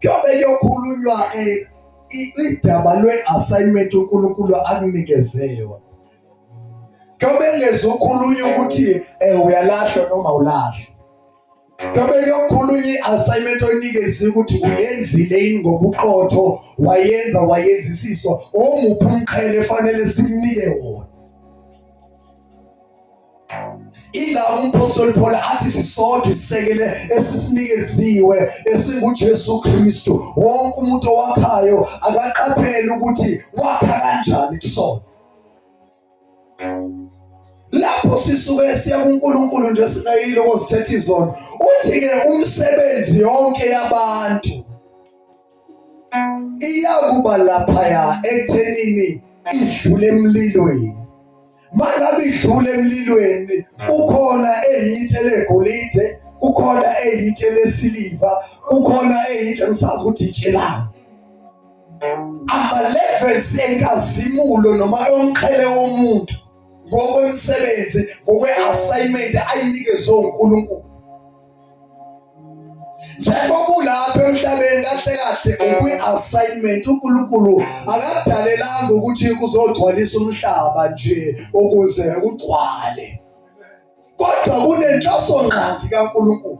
kuyobe kuyokhulunywa idaba lwe-assignment uNkulunkulu akunikeze yona. Kuyobe kungezukhulunywa ukuthi uyalahlwa noma awulahlwa. Kuyobe kuyokhulunywa i-assignment oyinikeziwe ukuthi uyenzile yini ngobuqotho, wayenza wayenzisiswa, omuphi umqhele efanele sikunike wona. Ingakho umphostoli Paul athi sisodwa isisekelo esisinikeziwe esinguJesu Kristu. Wonke umuntu owakhayo akaqaphele ukuthi wakha kanjani kusona. Lapho sisuke siya kuNkulunkulu nje singayile ukozithetha izono. Uthi-ke umsebenzi yonke yabantu iyakuba laphaya ekuthenini idlule emlilweni. Mangabe idlule emlilweni kukhona eyitshe legolide, kukhona eyitshe lesiliva, kukhona eyitshe ngisazi ukuthi itshe lani. Ama-levels enkazimulo noma omqhele womuntu ngokwemisebenzi ngokwe-assignment ayinikezwe uNkulunkulu. Njengoba ulapha emhlabeni kahle kahle ukwi-assignment uNkulunkulu akakudalelanga ukuthi uzogcwalisa umhlaba nje ukuze ugcwale, kodwa kunenhloso ngqangi kaNkulunkulu.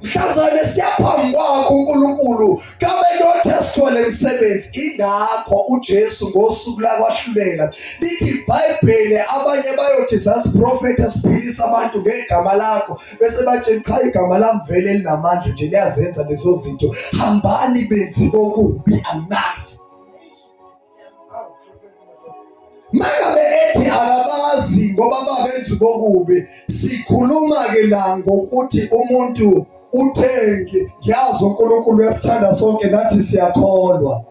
Mhlazane siyaphambi kwakho uNkulunkulu kabe lothe sithole imisebenzi. Ingakho uJesu ngosuku lakwahlulela lithi iBhayibheli abanye bayothi sasiprofetha siphilisa abantu ngegama lakho bese batshela cha igama lami vele linamandla nje liyazenza lezo zinto, hambani benzi bokubi anginazi. Mangabe ethi akabazi ngoba babenzi bokubi, sikhuluma ke la ngokuthi umuntu uthe ngiyazi uNkulunkulu uyasithanda sonke nathi siyakholwa,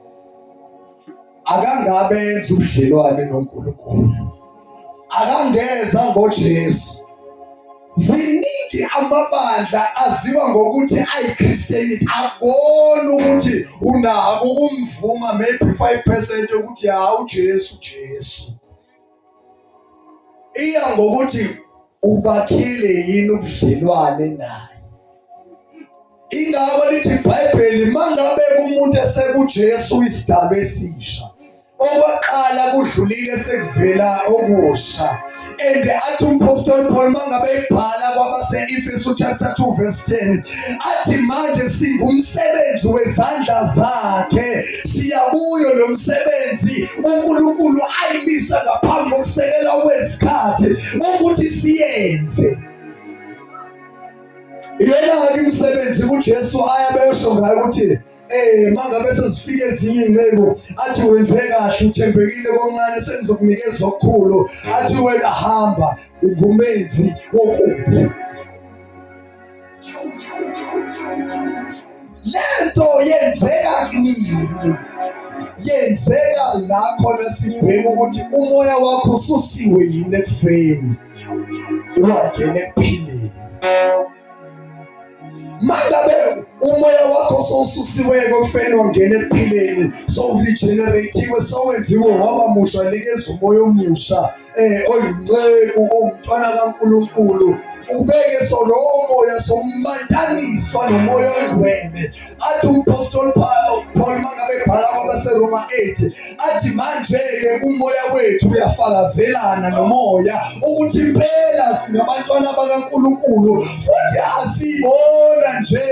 akangabe enza ubudlelwane noNkulunkulu, akangeza ngoJesu. Ziningi amabandla aziwa ngokuthi ayi-Christianity, akuboni ukuthi unako ukumvuma maybe 5% ukuthi hawu Jesu Jesu. Iya ngokuthi ubakhile yini ubudlelwane naye. Ingakho lithi iBhayibheli mangabe umuntu esekuJesu isidalwa esisha. Okwaqala kudlulile sekuvela okusha. And athi umphostoli Paul mangabe ebhala kwabase-Efesu chapter 2 verse 10 athi manje singumsebenzi wezandla zakhe, siyakuyo lo msebenzi uNkulunkulu ayimisa ngaphambi kokusekela kwezikhathi ukuthi siyenze. Iyona-ke imisebenzi kuJesu ayabesho ngayo ukuthi mangabe sezifika ezinye iy'nceku athi wenze kahle uthembekile koncane sengizokunikeza okukhulu, athi wena hamba ungumenzi wokubi. Lento yenzeka kunini? Yenzeka la khona sibheka ukuthi umoya wakho ususiwe yini ekufeni wangena ekuphileni. Mangabe umoya wakho sowususiwe ekufeni wangena ekuphileni, sowuregeneratiwe, sowenziwe waba musha, nikeza umoya omusha oyinceku, owumntwana kaNkulunkulu. Ubeke so lowo moya somantaniswa nomoya ongcwele. Athi umpostoli Paul mangabe ebhala kwabaseRoma 8 athi manje-ke umoya wethu uyafakazelana nomoya ukuthi impela singabantwana bakaNkulunkulu futhi asibona nje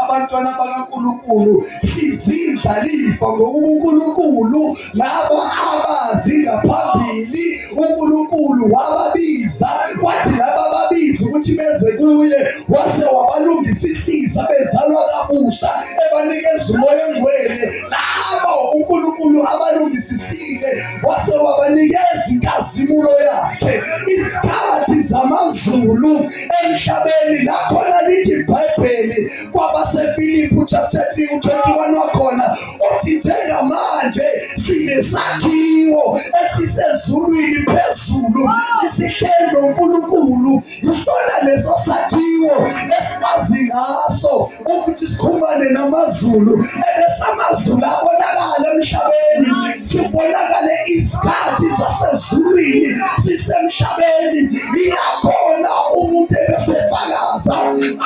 abantwana bakaNkulunkulu sizindlalifa ngokuba uNkulunkulu laba abazi ngaphambili uNkulunkulu wababiza wathi laba babiza ukuthi beze kuye wase wabalungisisisa bezalwa kabusha ebanikeza umoya ongcwele labo uNkulunkulu abalungisisile wase wabanikeza inkazimulo yakhe izikhathi zamazulu emhlabeni lakhona lithi iBhayibheli kwabaseFilipi chapter 3 u21 wakhona uthi njengamanje sinesakhiwo esisezulwini phezulu isihleli noNkulunkulu isona leso sakhiwo esikwazi ngaso ukuthi sikhumane namazulu ebese amazulu abonakala emhlabeni sibonakale izikhathi zasezulwini sisemhlabeni ilakhona umuntu ebesefakaza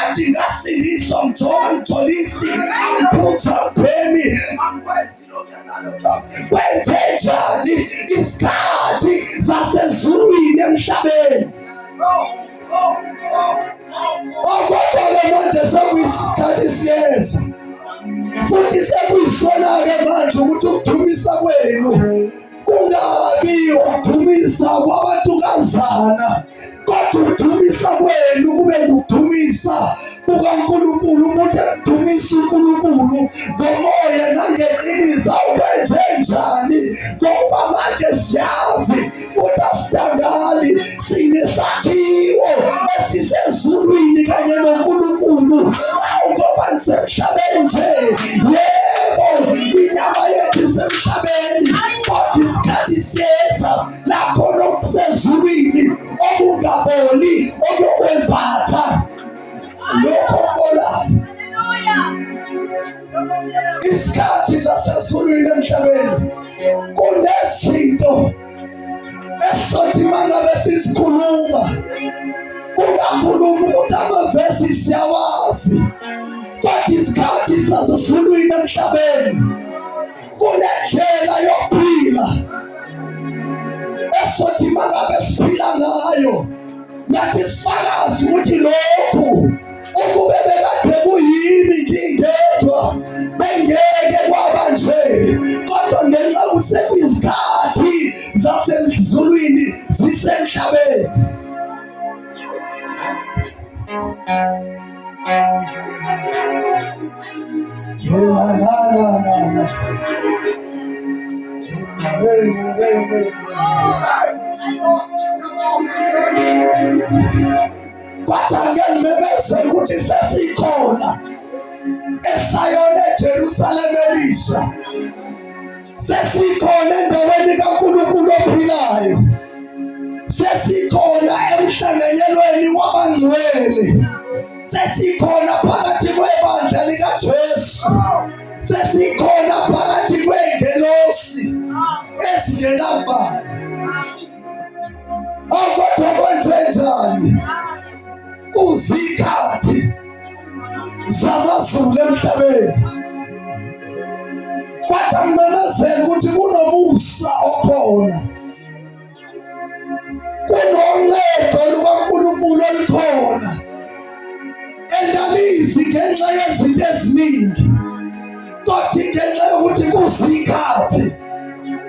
athi ngasindiswa ngithola ngitholisi angiphuza ngibhemi kwenze njani isikhathi zasezulwini emhlabeni. Kodwa-ke manje sekuyisikhathi siyeza futhi sekuyisona-ke manje ukuthi ukudumisa kwenu kungabi ukudumisa kwabantukazana kodwa ukudumisa kwenu kube ngukudumisa kukaNkulunkulu. Umuntu ekudumisa uNkulunkulu ngomoya nangeqiniso ukwenze njani? Ngokuba manje siyazi futhi asidangali, sinesakhiwo esisezulwini kanye noNkulunkulu. Awu ngoba nisemhlabeni nje, yebo inyama yethu isemhlabeni, kodwa isikhathi siyeza lakhona okusezulwini okungaboli okuyokwembatha lokho okubolayo. Isikhathi sasezulwini emhlabeni kunezinto esizothi mangabe sizikhuluma ungakhuluma ukuthi amavesi siyawazi, kodwa isikhathi sasezulwini emhlabeni kunendlela yokuphila esizothi mangabe siphila ngayo nathi sifakazi ukuthi lokhu ukube bekade kuyimi ngingedwa bengeke kwaba nje, kodwa ngenxa kusekuyizikhathi zasemzulwini zisemhlabeni. Na na na na na. Kodwa ngeke ngimemezele ukuthi sesikhona eSayoni eJerusalema elisha, sesikhona endaweni kaNkulunkulu ophilayo, sesikhona emhlanganyelweni wabangcwele, sesikhona phakathi kwebandla likaJesu, sesikhona phakathi kwey'ngelosi ezingenabani. Awu kodwa kwenze njani? Kuzikhathi zamazulu emhlabeni. Kodwa ngimemezela ukuthi kunomusa okhona, kunoncedo lukaNkulunkulu olukhona endalizi ngenxa yezinto eziningi, kodwa ngenxa yokuthi kuzikhathi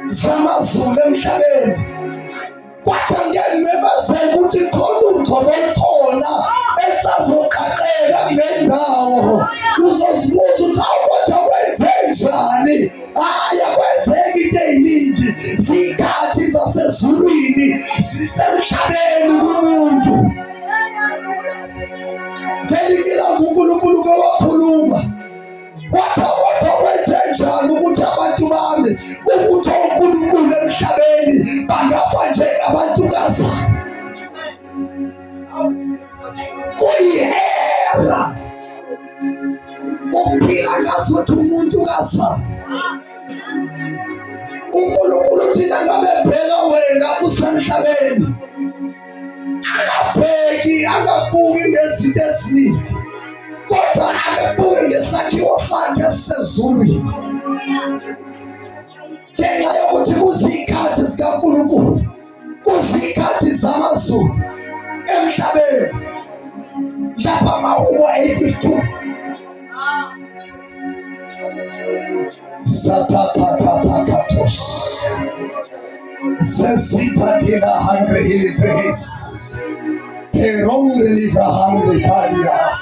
zamazulu emhlabeni. Kodwa ngeke ngimemezele ukuthi khona ugcobo olukhona elisazoqaqeka kule ndawo. Uzozibuza ukuthi awu kodwa kwenze njani? Hhayi, akwenzeki into ey'ningi. Ziy'khathi zasezulwini zisemhlabeni kumuntu. Ngelinye ilanga uNkulunkulu ke wakhuluma Kodwa kodwa kwenze njani ukuthi abantu bami ukuthi onkulunkulu emhlabeni bangafa njengabantukazana? Kuyi-era ukuphila ngazuthi umuntu kazana. uNkulunkulu thina ngabe bheka wena usemhlabeni. Angabheki, angabuki ngezinto eziningi, kodwa akabuke ngesakhiwo sakhe esisezulwini. Ngenxa yokuthi kuzikhathi zikaNkulunkulu, kuzikhathi zamazulu emhlabeni. Lapha amahubo 82 Satatatapatos Zezipatila hungry hilivris Perongri livra hungry palias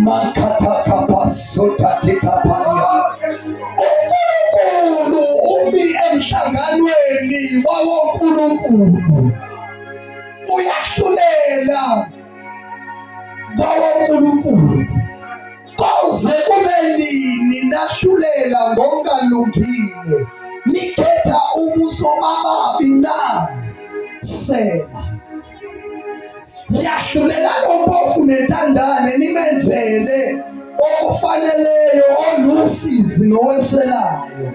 Makatakapasotatitapalia uNkulunkulu umi emhlanganweni wawoNkulunkulu uyahlulela kwawoNkulunkulu koze kube nini nahlulela ngokungalungile nikhetha ubuso bababi na sela yahlulela lompofu nentandane nimenzele okufaneleyo olusizi noweswelayo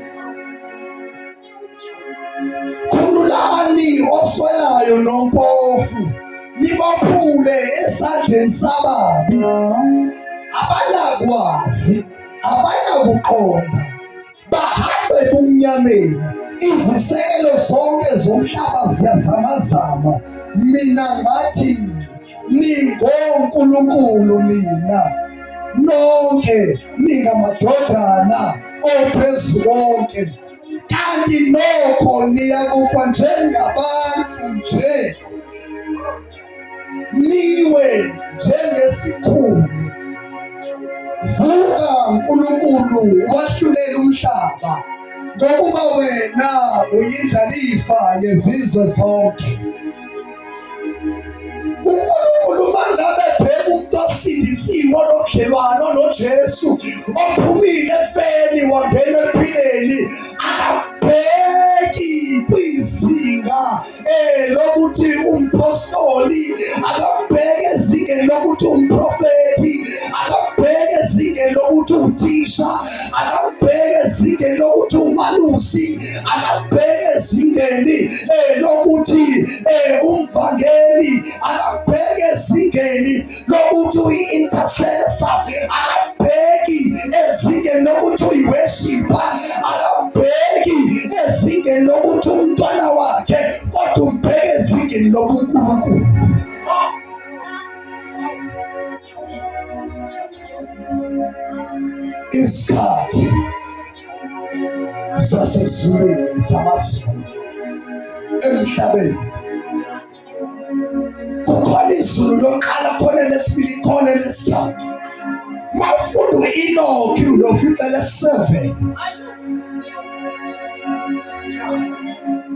Khululani oswelayo nompofu, nibaphule esandleni sababi. Abanakwazi, abanakuqonda, bahambe ebumnyameni. Izisekelo zonke zomhlaba ziyazamazama. Mina ngathi ningonkulunkulu nina nonke ningamadodana oPhezukonke. Kanti nokho niyakufa njengabantu nje, niwe njengesikhulu. Vuka Nkulunkulu, wahlulele umhlaba, ngokuba wena uyindlalifa yezizwe zonke. uNkulunkulu mangabe ebheka umuntu osindisiwe onobudlelwano noJesu ophumile ekufeni wangena ekuphileni akambheki kwizinga lokuthi umpostoli akambheki ezingeni lokuthi umprofethi akambheki ezingeni lokuthi uthisha akambheki ezingeni lokuthi umalusi akambheki ezingeni lokuthi umvangeli akabheki ezingeni lokuthi uyi-intercessor akabheki ezingeni lokuthi uyi-worshipper akabheki ezingeni lokuthi umntwana wakhe kodwa umbheke ezingeni lobunkulunkulu. Isikhathi sasezulwini samazulu emhlabeni kukhona izulu lokuqala khona lesibili khona lesithathu. Mawufunda u-Enoki uyofica lesi-7.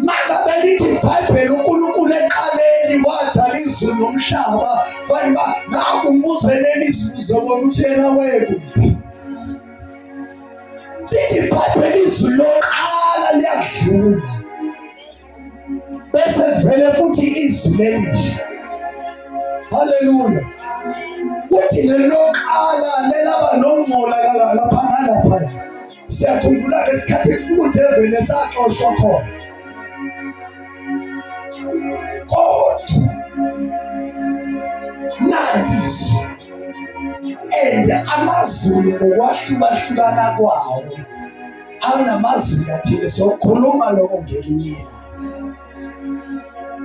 Mangabe lithi iBhayibheli uNkulunkulu eqaleni wadala izulu nomhlaba, fanele uba naku umbuzeleni izibuzo ukuthi yena wekuphi. Lithi iBhayibheli izwi lokuqala liyadlula bese vele futhi izwi lelisha. Haleluya! Kuthi leloqala lelaba nongcola lapha nalaphaya. Siyakhumbula ngesikhathi kufika udeveli esaxoshwa khona. Kodwa nanti izwi and amazulu ngokwahlukahlukana kwawo anamazinga athile. Sokhuluma lokho ngelinye ilanga.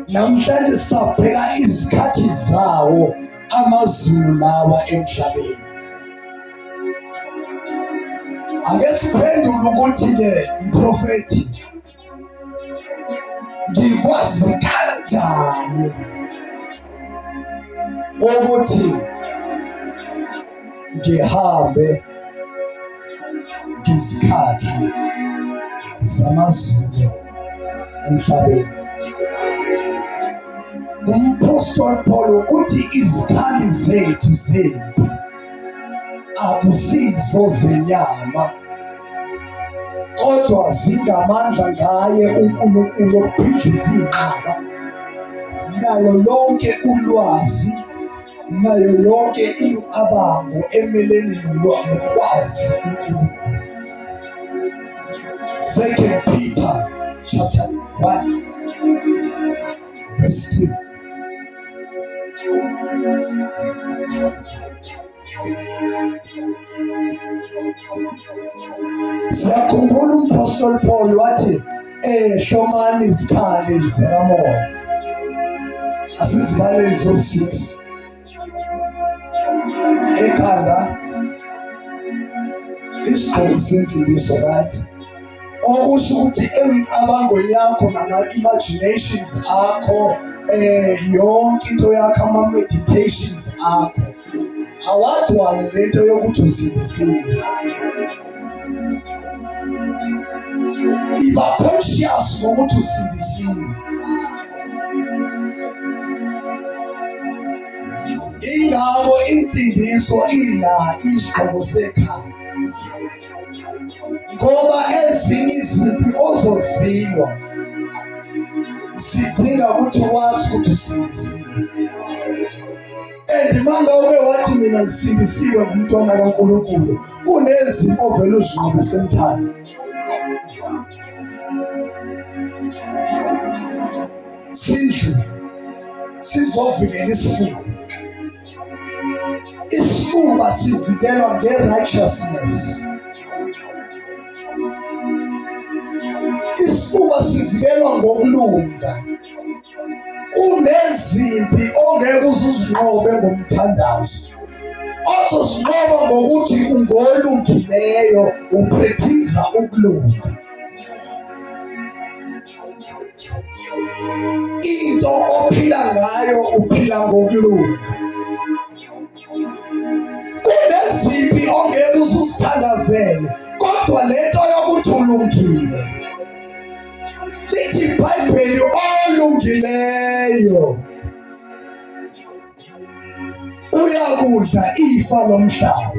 Namhlanje sabheka izikhathi zawo amazulu lawa emhlabeni. Ake siphendule ukuthi-ke mprofethi, ngikwazi kanjani ukuthi ngihambe ngezikhathi zamazulu emhlabeni? Umphostoli Paul uthi izikhali zethu zempi akusizo zenyama kodwa zingamandla ngaye uNkulunkulu okubhidliza iy'nqaba nayo lonke ulwazi nayo yonke imicabango emelene nokwazi uNkulunkulu. Second Peter chapter 1. Verse 3. Siyakhumbula uMphostoli Paul wathi hlomani izikhali zikamoya. Asizibaleni zo-6. Ekhanda isigqoko sensindiso, right? Okusho ukuthi emicabangweni yakho nama-imaginations akho, yonke into yakho, ama-meditations akho awadwale lento yokuthi usindisiwe. Iba conscious ngokuthi usindisiwe. Ingakho insindiso ila isigqoko sekhaya, ngoba ezinye izimpi ozozilwa zidinga ukuthi wazi ukuthi usindisiwe. And manga uke wathi mina ngisindisiwe ngumntwana kaNkulunkulu, kunezimpi ovele uzinqobe semthando. Sindlu sizovikela isifuba. Isifuba sivikelwa nge-righteousness. Isifuba sivikelwa ngokulunga. Kunezimpi ongeke uze uzinqobe ngomthandazo, ozozinqoba ngokuthi ungolungileyo, uprethiza ukulunga. Into ophila ngayo uphila ngokulunga. Kunezimpi ongeke uze uzithandazele, kodwa lento yokuthi ulungile, lithi iBhayibheli olungileyo uyakudla ifa lomhlaba.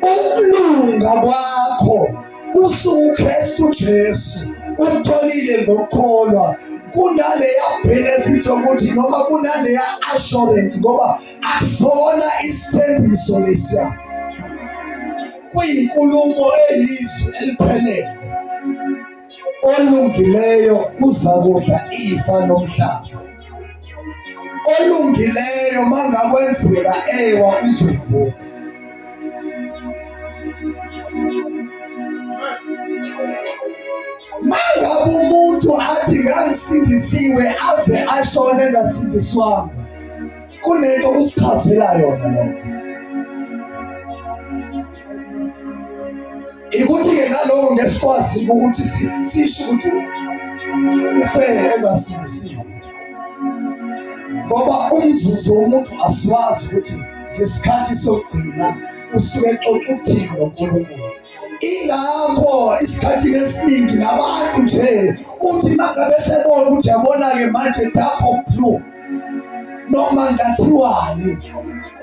Ukulunga kwakho usukuKristu Jesu ukutholile ngokukholwa, kunaleya benefit yokuthi noma kunaleya assurance, ngoba akusona isithembiso lesiya, kuyinkulumo eyizwi eliphelele. Olungileyo uzakudla ifa lomhlaba. Olungileyo mangakwenzeka ewa uzovuka. Mangabe umuntu athi ngangisindisiwe aze ashone engasindiswanga, kunento kusichazela yona lokho. Ikuthi-ke ngaloko ngesikwazi ukuthi sisho ukuthi ufe engasindisiwe, ngoba umzuzu womuntu asiwazi ukuthi ngesikhathi sokugcina usuke exoxa ukuthini noNkulunkulu. Ingakho isikhathini esiningi nabantu nje uthi mangabe sebona ukuthi yabona-ke manje dark of blue noma ngathiwani,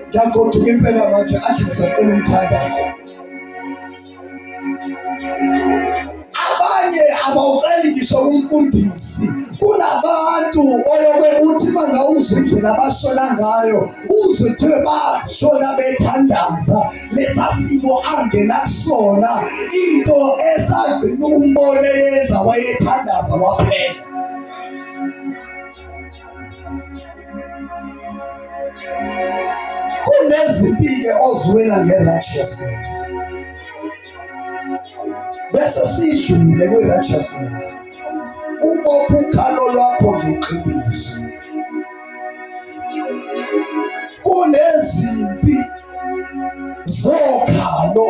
ngiyagoduka impela manje, athi ngisacela umthandazo. Abanye abawuceli ngisho umfundisi. Kunabantu oyokwe uthi uma ngawuzwa indlela abashona ngayo, uzwe kuthiwe bashona bethandaza, lesa simo angena kusona, into esagcina ukumbona eyenza wayethandaza waphela. Kunezimpike oziwela nge-righteousness, bese sidlule kwi-righteousness, ubopha ukhalo lwakho ngeqiniso. Kunezimpi zokhalo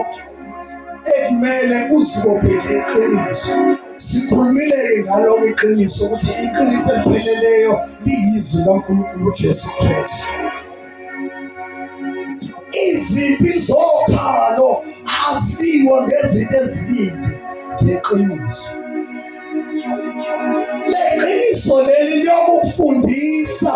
ekumele uzibophe ngeqiniso. Sikhulumile-ke ngaloko iqiniso, ukuthi iqiniso elipheleleyo liyizwi kaNkulunkulu uJesu Kristu. Izimpi zokhalo aziliwa ngezinto eziningi, ngeqiniso. Leqiniso leli liyokufundisa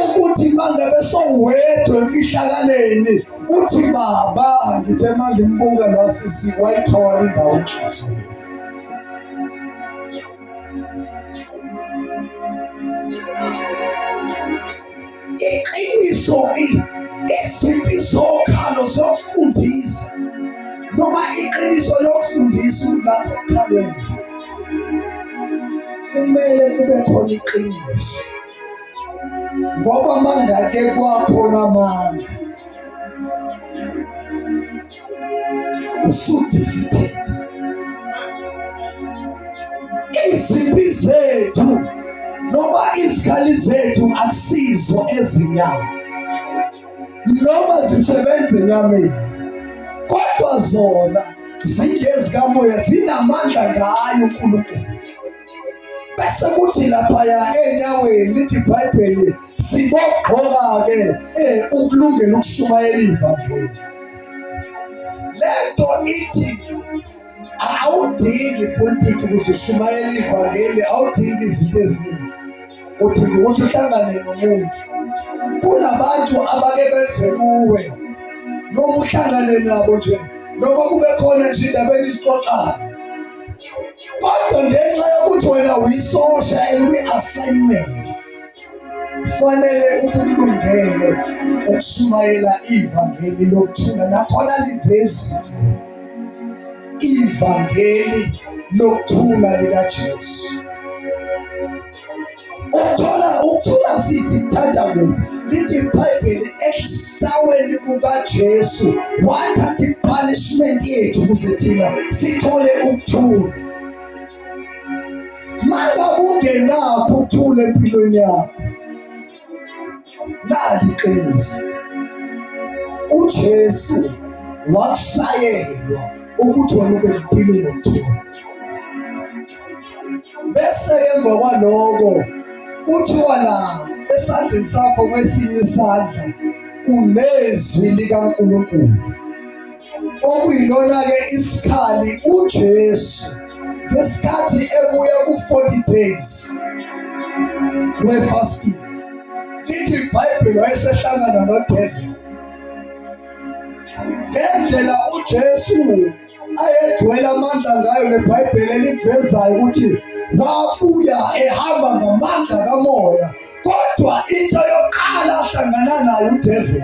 ukuthi mangabe sowedwa emfihlakaleni uthi baba, ngithe mangimbuka lwasisi wayithola indawo enhliziyweni. Iqiniso, izimpi zokhalo zokufundisa, noma iqiniso lokufundisa lapho okhalweni. Kumele kube khona iqiniso, ngoba mangake kwakhona amanga usu-defeated. Izimpi zethu noma izikhali zethu akusizo ezinyama noma zisebenza enyameni, kodwa zona zingezikamoya, zinamandla ngayo uNkulunkulu. Bese kuthi laphaya enyaweni lithi iBhayibheli sibogqoka-ke ukulungela ukushumayela ivangeli. Lento ithi awudingi ipulpit ukuze ushumayele ivangeli, awudingi izinto eziningi, udinga ukuthi uhlangane nomuntu. Kunabantu abake beze kuwe noma uhlangane nabo nje, noma kube khona nje indaba enizixoxayo, kodwa ngenxa yokuthi wena uyisosha elikwi-assignment, fanele ukulungele ukushumayela ivangeli lokuthula. Nakhona liveziwe ivangeli lokuthula likaJesu. Ukuthola ukuthula sisithatha kuphi? Lithi iBhayibheli ekuhlaweni kukaJesu wathatha ipunishment yethu ukuze thina sithole ukuthula. Mangabe ungenakho ukuthula empilweni yakho, nali iqiniso, uJesu wakushayelwa ukuthi wena ube nempilo enokuthula. Bese emva kwaloko kuthiwa la esandleni sakho kwesinye isandla unezwi likaNkulunkulu, okuyilona-ke isikhali uJesu ngesikhathi ebuya ku-40 days we-fasting. Lithi iBhayibheli wayesehlangana noDevil ngendlela uJesu ayegcwele amandla ngayo. NeBhayibheli elikuvezayo ukuthi wabuya ehamba ngamandla kamoya, kodwa into yokuqala ahlangana nayo uDevil.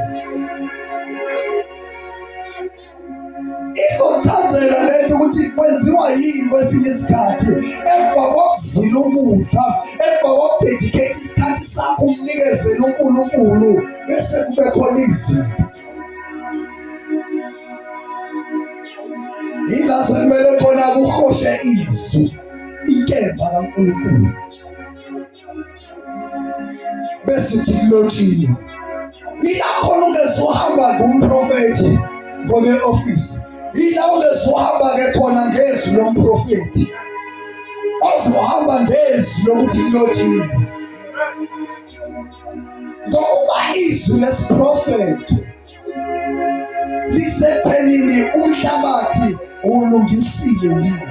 Izochazela lento ukuthi kwenziwa yini kwesinye isikhathi emva kokuzila ukudla, emva kokudedicate isikhathi sakho umnikezele uNkulunkulu, bese kube khona izinto. Yingakho kumele khona kuhoshe izwi, inkemba kaNkulunkulu, bese uthi kulotshiwe. Ila khona ungezohamba ngumprofethi ngokwe-ofisi, ila ungezohamba-ke khona ngezwi lomprofethi, ozohamba ngezwi lokuthi kulotshiwe, ngokuba izwi lesiprofethi lisekuthenini umhlabathi ulungisile yini.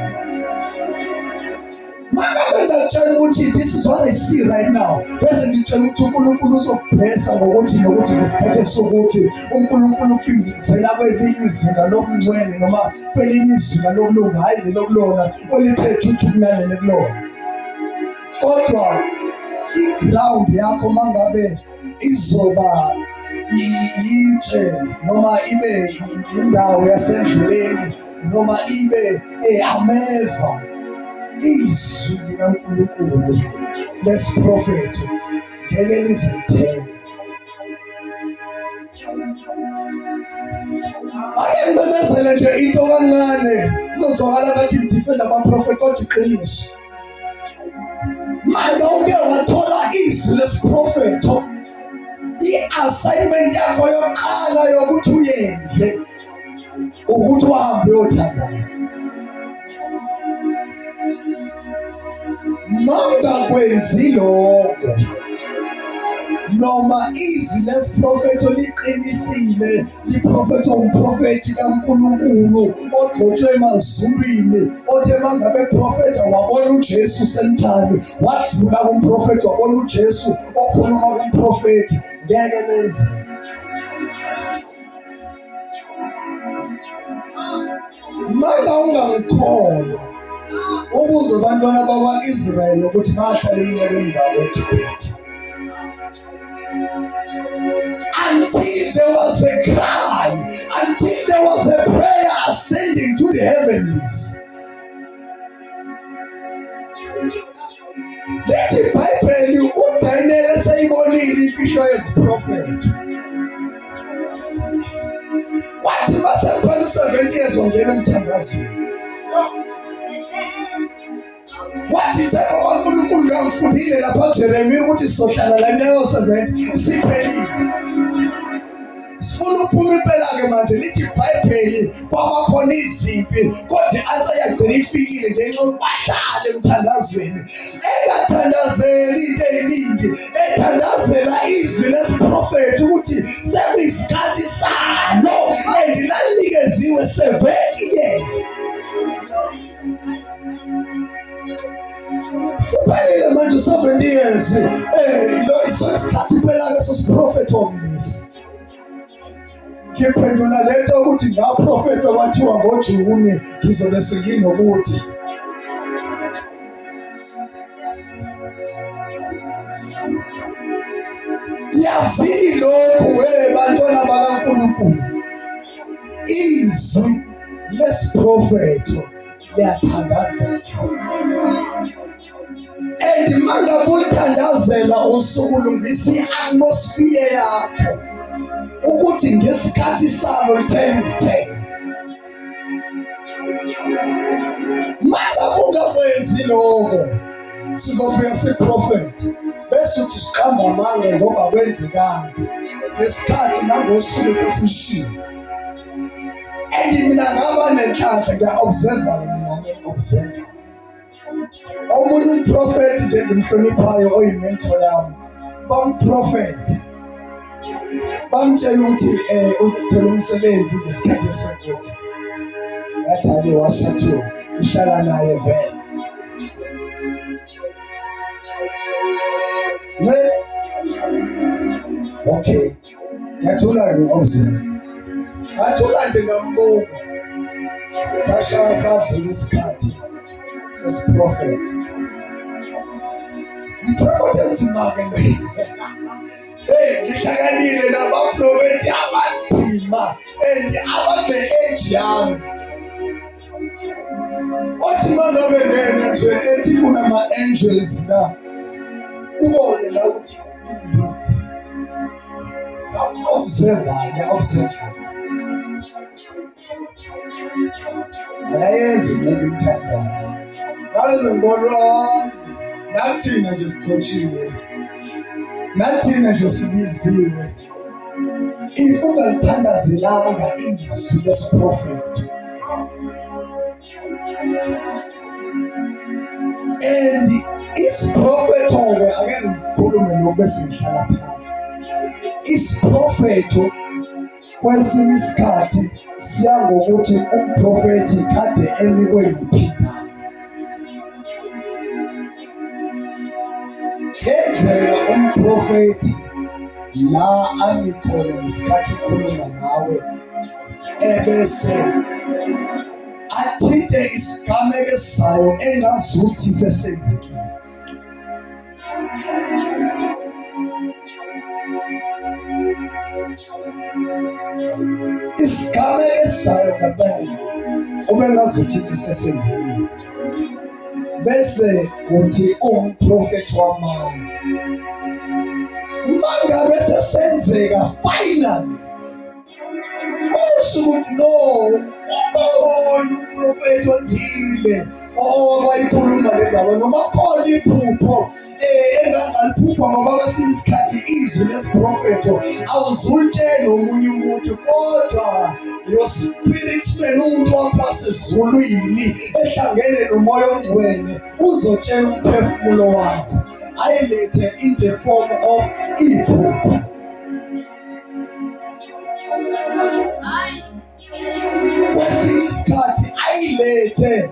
Mangabe ngakutshela ukuthi this is what I see right now, bese ngikutshela ukuthi uNkulunkulu uzokublessa ngokuthi nokuthi ngesikhathi esokuthi uNkulunkulu ukubizela kwelinye izinga lobungcwele noma kwelinye izinga lokulunga, hhayi lelo kulona olithe thuthu kunalele kulona. Kodwa i-ground yakho mangabe izoba yintshe noma ibe indawo yasendleleni noma ibe ameva, izwi likaNkulunkulu lesiprofetho ngeke lize lithele. Ake ngimemezele nje into kancane, kuzozwakala ngathi ngidefend abaprofethi, kodwa iqiniso. Manje uke wathola izwi lesiprofetho, i-assignment yakho yokuqala yokuthi uyenze ukuthi uhambe uyothandaza. Mangakwenzi lokho, noma izwi lesiprofetho liqinisile, liprofetho umprofethi kaNkulunkulu ogcotshwe emazulwini, othe mangabe profetha wabona uJesu semthani, wadlula kumprofethi wabona uJesu okhuluma kumprofethi, ngeke lenze. Maka ungangikholwa, ubuze abantwana bakwa-Israyeli ukuthi bahlala iminyaka emingaki eGibhithe. Until there was a cry, until there was a prayer ascending to the heavenlies. Imfihlo yeziprofetho. Wathi mase kuphela u-70 years wangena emthandazweni. Wathi njengoba uNkulunkulu ngangifundile lapha Jeremiya ukuthi sizohlala la iminyaka yo-70 isiphelile. Sifuna ukuphuma impela-ke manje lithi iBhayibheli kwabakhona izimpi kodwa i-ansa yagcina ifikile ngenxa yokuthi bahlale emthandazweni engathandazeli into eyiningi ethandazela izwi lesiprofethi ukuthi sekuyisikhathi salo and lalikeziwe 70 years. Kuphelile manje 70 years eh lo isona isikhathi impela ke sesiprofetho lesi. Ngiphendula lento ukuthi ngaprofetha kwathiwa ngoJuni ngizobe senginokuthi Yazini lokhu we bantwana bakaNkulunkulu izwi lesiprofetho liyathandazela and mangabe ulithandazela usuke ulungisa i-atmosphere yakho ukuthi ngesikhathi salo lithele izithelo. Mangabe ungakwenzi lokho sizofika siprofethi bese uthi siqamba amanga ngoba kwenzekanga ngesikhathi nangosuku sesishilo. And mina ngaba nenhlanhla ngiya-observa mina ngi-observa omunye umprofethi nje engimhloniphayo oyimentor yami bamprofetha bamtshela ukuthi uzothola umsebenzi ngesikhathi esokuthi ngathi ake washathuka ngihlala naye vele nce okay Ngiyathula-ke ngi-observe. Ngathula nje ngambuka. Sashaya sadlula isikhathi sesiprofetho. Umprofethi enzima-ke lo. Hey, ngihlakanile nabaprofethi abanzima and abakule age yami. Othi mangabe ngena nje ethi kunama-angels la ubone la ukuthi indeed observe ngiya-observe akayenzi uncenga imithandazo ngaze ngibona nathina nje sigcotshiwe nathina nje sibiziwe if ungalithandazelanga izwi lesiprofethi and isiprofetho-ke ake ngikhulume lokhu bese ngihlala phansi isiprofetho kwesinye isikhathi siya ngokuthi umprofethi kade enikwe yiphi indawo. Kuyenzeka umprofethi la ami khona ngesikhathi ekhuluma nawe ebese athinte isigameko esizayo engazuthi sesenzekile. Isigameko esizayo ngempela kube ngazuthi ithi sesenzekile bese uthi umprofethi wamanga mangabe sesenzeka finally Kusho ukuthi no ukhona umprofethi othile owayikhuluma le ndaba noma khona iphupho engangaliphupha ngoba kwesinye isikhathi izwi lesiprofetho awuzulitshela omunye umuntu kodwa your spirit man umuntu wakho wasezulwini ehlangene nomoya ongcwele uzotshela umphefumulo wakho ayilethe in the form of iphupho. Kwesinye isikhathi ayilethe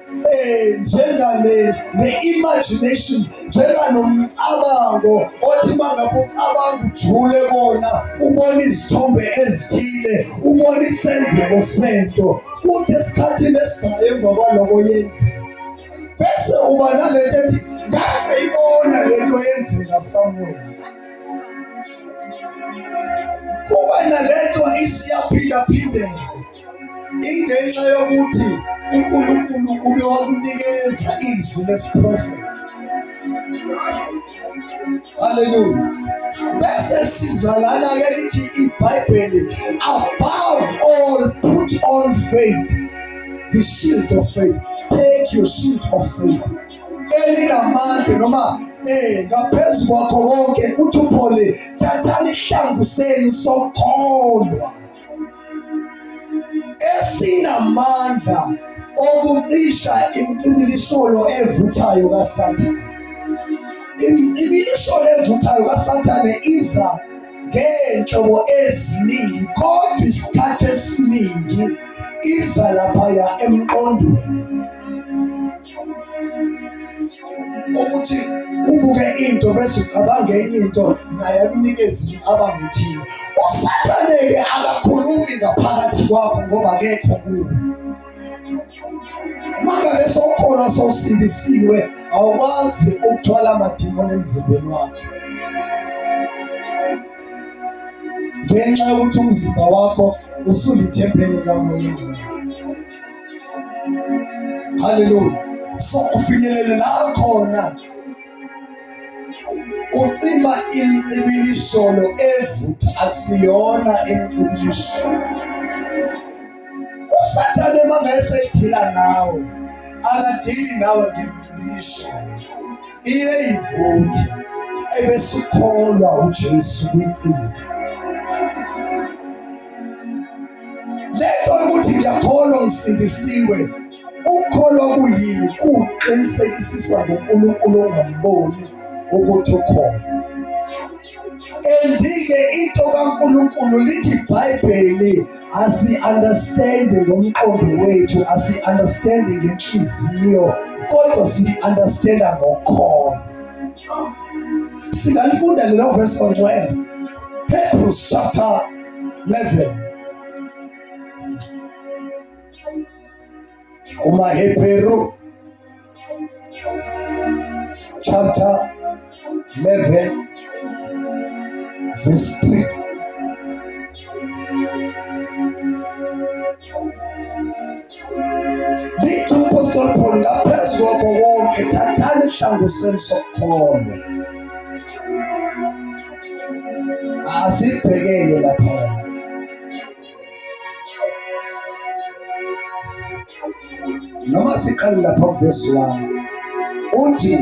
njengane ne-imagination njenganomcabango othi uma ngabe ucabanga ujule kona ubona izithombe ezithile ubona isenzeko sento kuthi esikhathini esizayo emva kwaloko yenzeka bese uba nalento ethi ngangayibona lento yenzeka somewhere. Kuba nalento isiyaphindaphindeka ingenxa yokuthi uNkulunkulu uke wakunikeza izwi lesiprofetho. Haleluya. Bese sizalana ke lithi iBhayibheli, above all put on faith, the shield of faith. Take your shield of faith elinamandla noma ngaphezu kwakho konke uthi uPaul, thathani ihlangu senu sokholwa esinamandla okucisha imicibilisholo evuthayo kaSathane. Imicibilisholo evuthayo kaSathane iza ngey'nhlobo eziningi, kodwa isikhathi esiningi iza laphaya emqondweni. Ukuthi ubuke into bese ucabanga enye into naye akunikeze imicabango ethile. USathane-ke akakhulumi ngaphakathi kwakho ngoba akekho kuwe. Uma ngabe sowukhona sowusindisiwe, awukwazi ukuthwala amadimoni emzimbeni wakho ngenxa yokuthi umzimba wakho usulithempeli likaMoya oNgcwele. Haleluya. So ufinyelele la khona ucima imcibilisholo evutha, akusiyona imcibilisholo. USathane uma ngayeseyidila nawe, akadili nawe ngemcibilisholo, iye ivuthe ebese ukholwa uJesu kwicima. Lento yokuthi ngiyakholwa ngisindisiwe, ukukholwa kuyini? Kuqinisekisisa ngoNkulunkulu ongamboni ukuthi ukhona. Andike into kaNkulunkulu lithi iBhayibheli asi-understand ngomqondo wethu, asi-understand ngenhliziyo, kodwa si-understanda ngokukholwa. Singalifunda lelo verse ongcwele, Hebrews chapter 11, kumaHebheru chapter 11 verse 3. Lithi uMpostoli Paul, ngaphezu kwakho konke thathani ihlangu senu sokukholwa. Asibhekeke lapha. Noma siqale lapha kuvesi 1 uthi,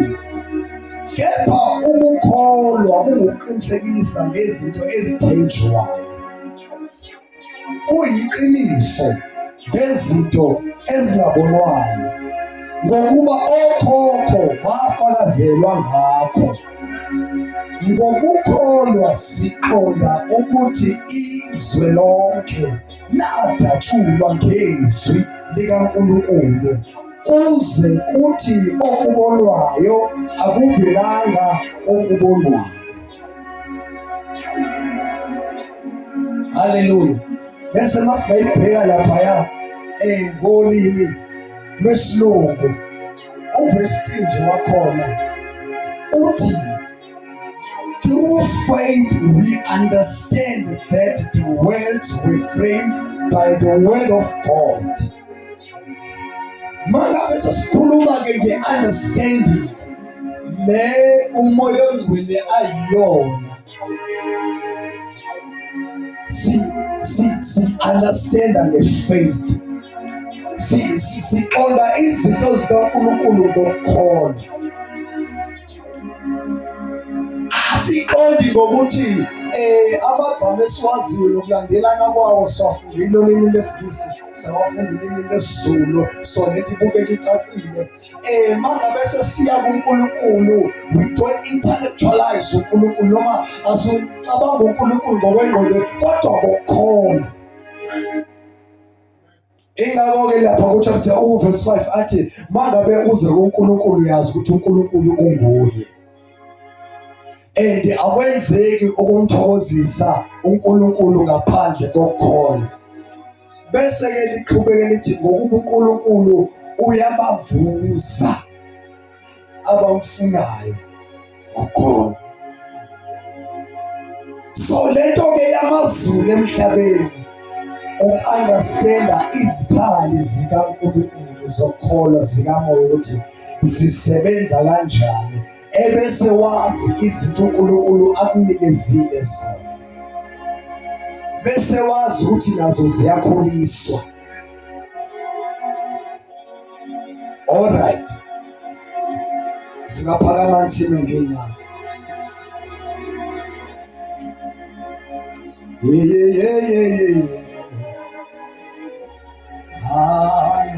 kepha ukukholwa kungukuqinisekisa ngezinto ezithenjwayo, kuyiqiniso ngezinto ezingabonwayo, ngokuba okhokho bafakazelwa ngakho. Ngokukholwa siqonda ukuthi izwe lonke ladatshulwa ngezwi likaNkulunkulu, kuze kuthi okubonwayo akuvelanga kokubonwayo. Haleluya. Bese masingayibheka laphaya ngolimi lwesilungu uvesi 3 nje wakhona uthi, through faith we understand that the worlds were framed by the word of God. Mangabe sesikhuluma ke nge-understanding le uMoya oNgcwele ayiyona, si si si understand nge-faith, si siqonda izinto zikaNkulunkulu ngokukholwa. Asiqondi ngokuthi amagama esiwaziyo nokulandelana kwawo siwafundile olimi lwesiNgisi, sawafunda ulimi lwesiZulu, so lento ibukeka icacile. Mangabe sesiya kuNkulunkulu, we don't intellectualize uNkulunkulu, noma asiwucabanga uNkulunkulu ngokwengqondo, kodwa ngokukholwa. Ingakho-ke lapha ku-chapter u-verse 5 athi, mangabe uze kuNkulunkulu uyazi ukuthi uNkulunkulu unguye. And akwenzeki ukumthokozisa uNkulunkulu ngaphandle kokukholwa. Bese-ke liqhubeke lithi, ngokuba uNkulunkulu uyabavuza abamfunayo ngokukholwa. So lento ke yamaZulu emhlabeni uku-understanda izikhali zikaNkulunkulu zokukholwa zikamoya ukuthi zisebenza kanjani. Ebese wazi izinto uNkulunkulu akunikezile zona, bese wazi ukuthi nazo ziyakhuliswa. All right, singaphakama sime ngenyawo. Ye ye ye ye ye. Hayi,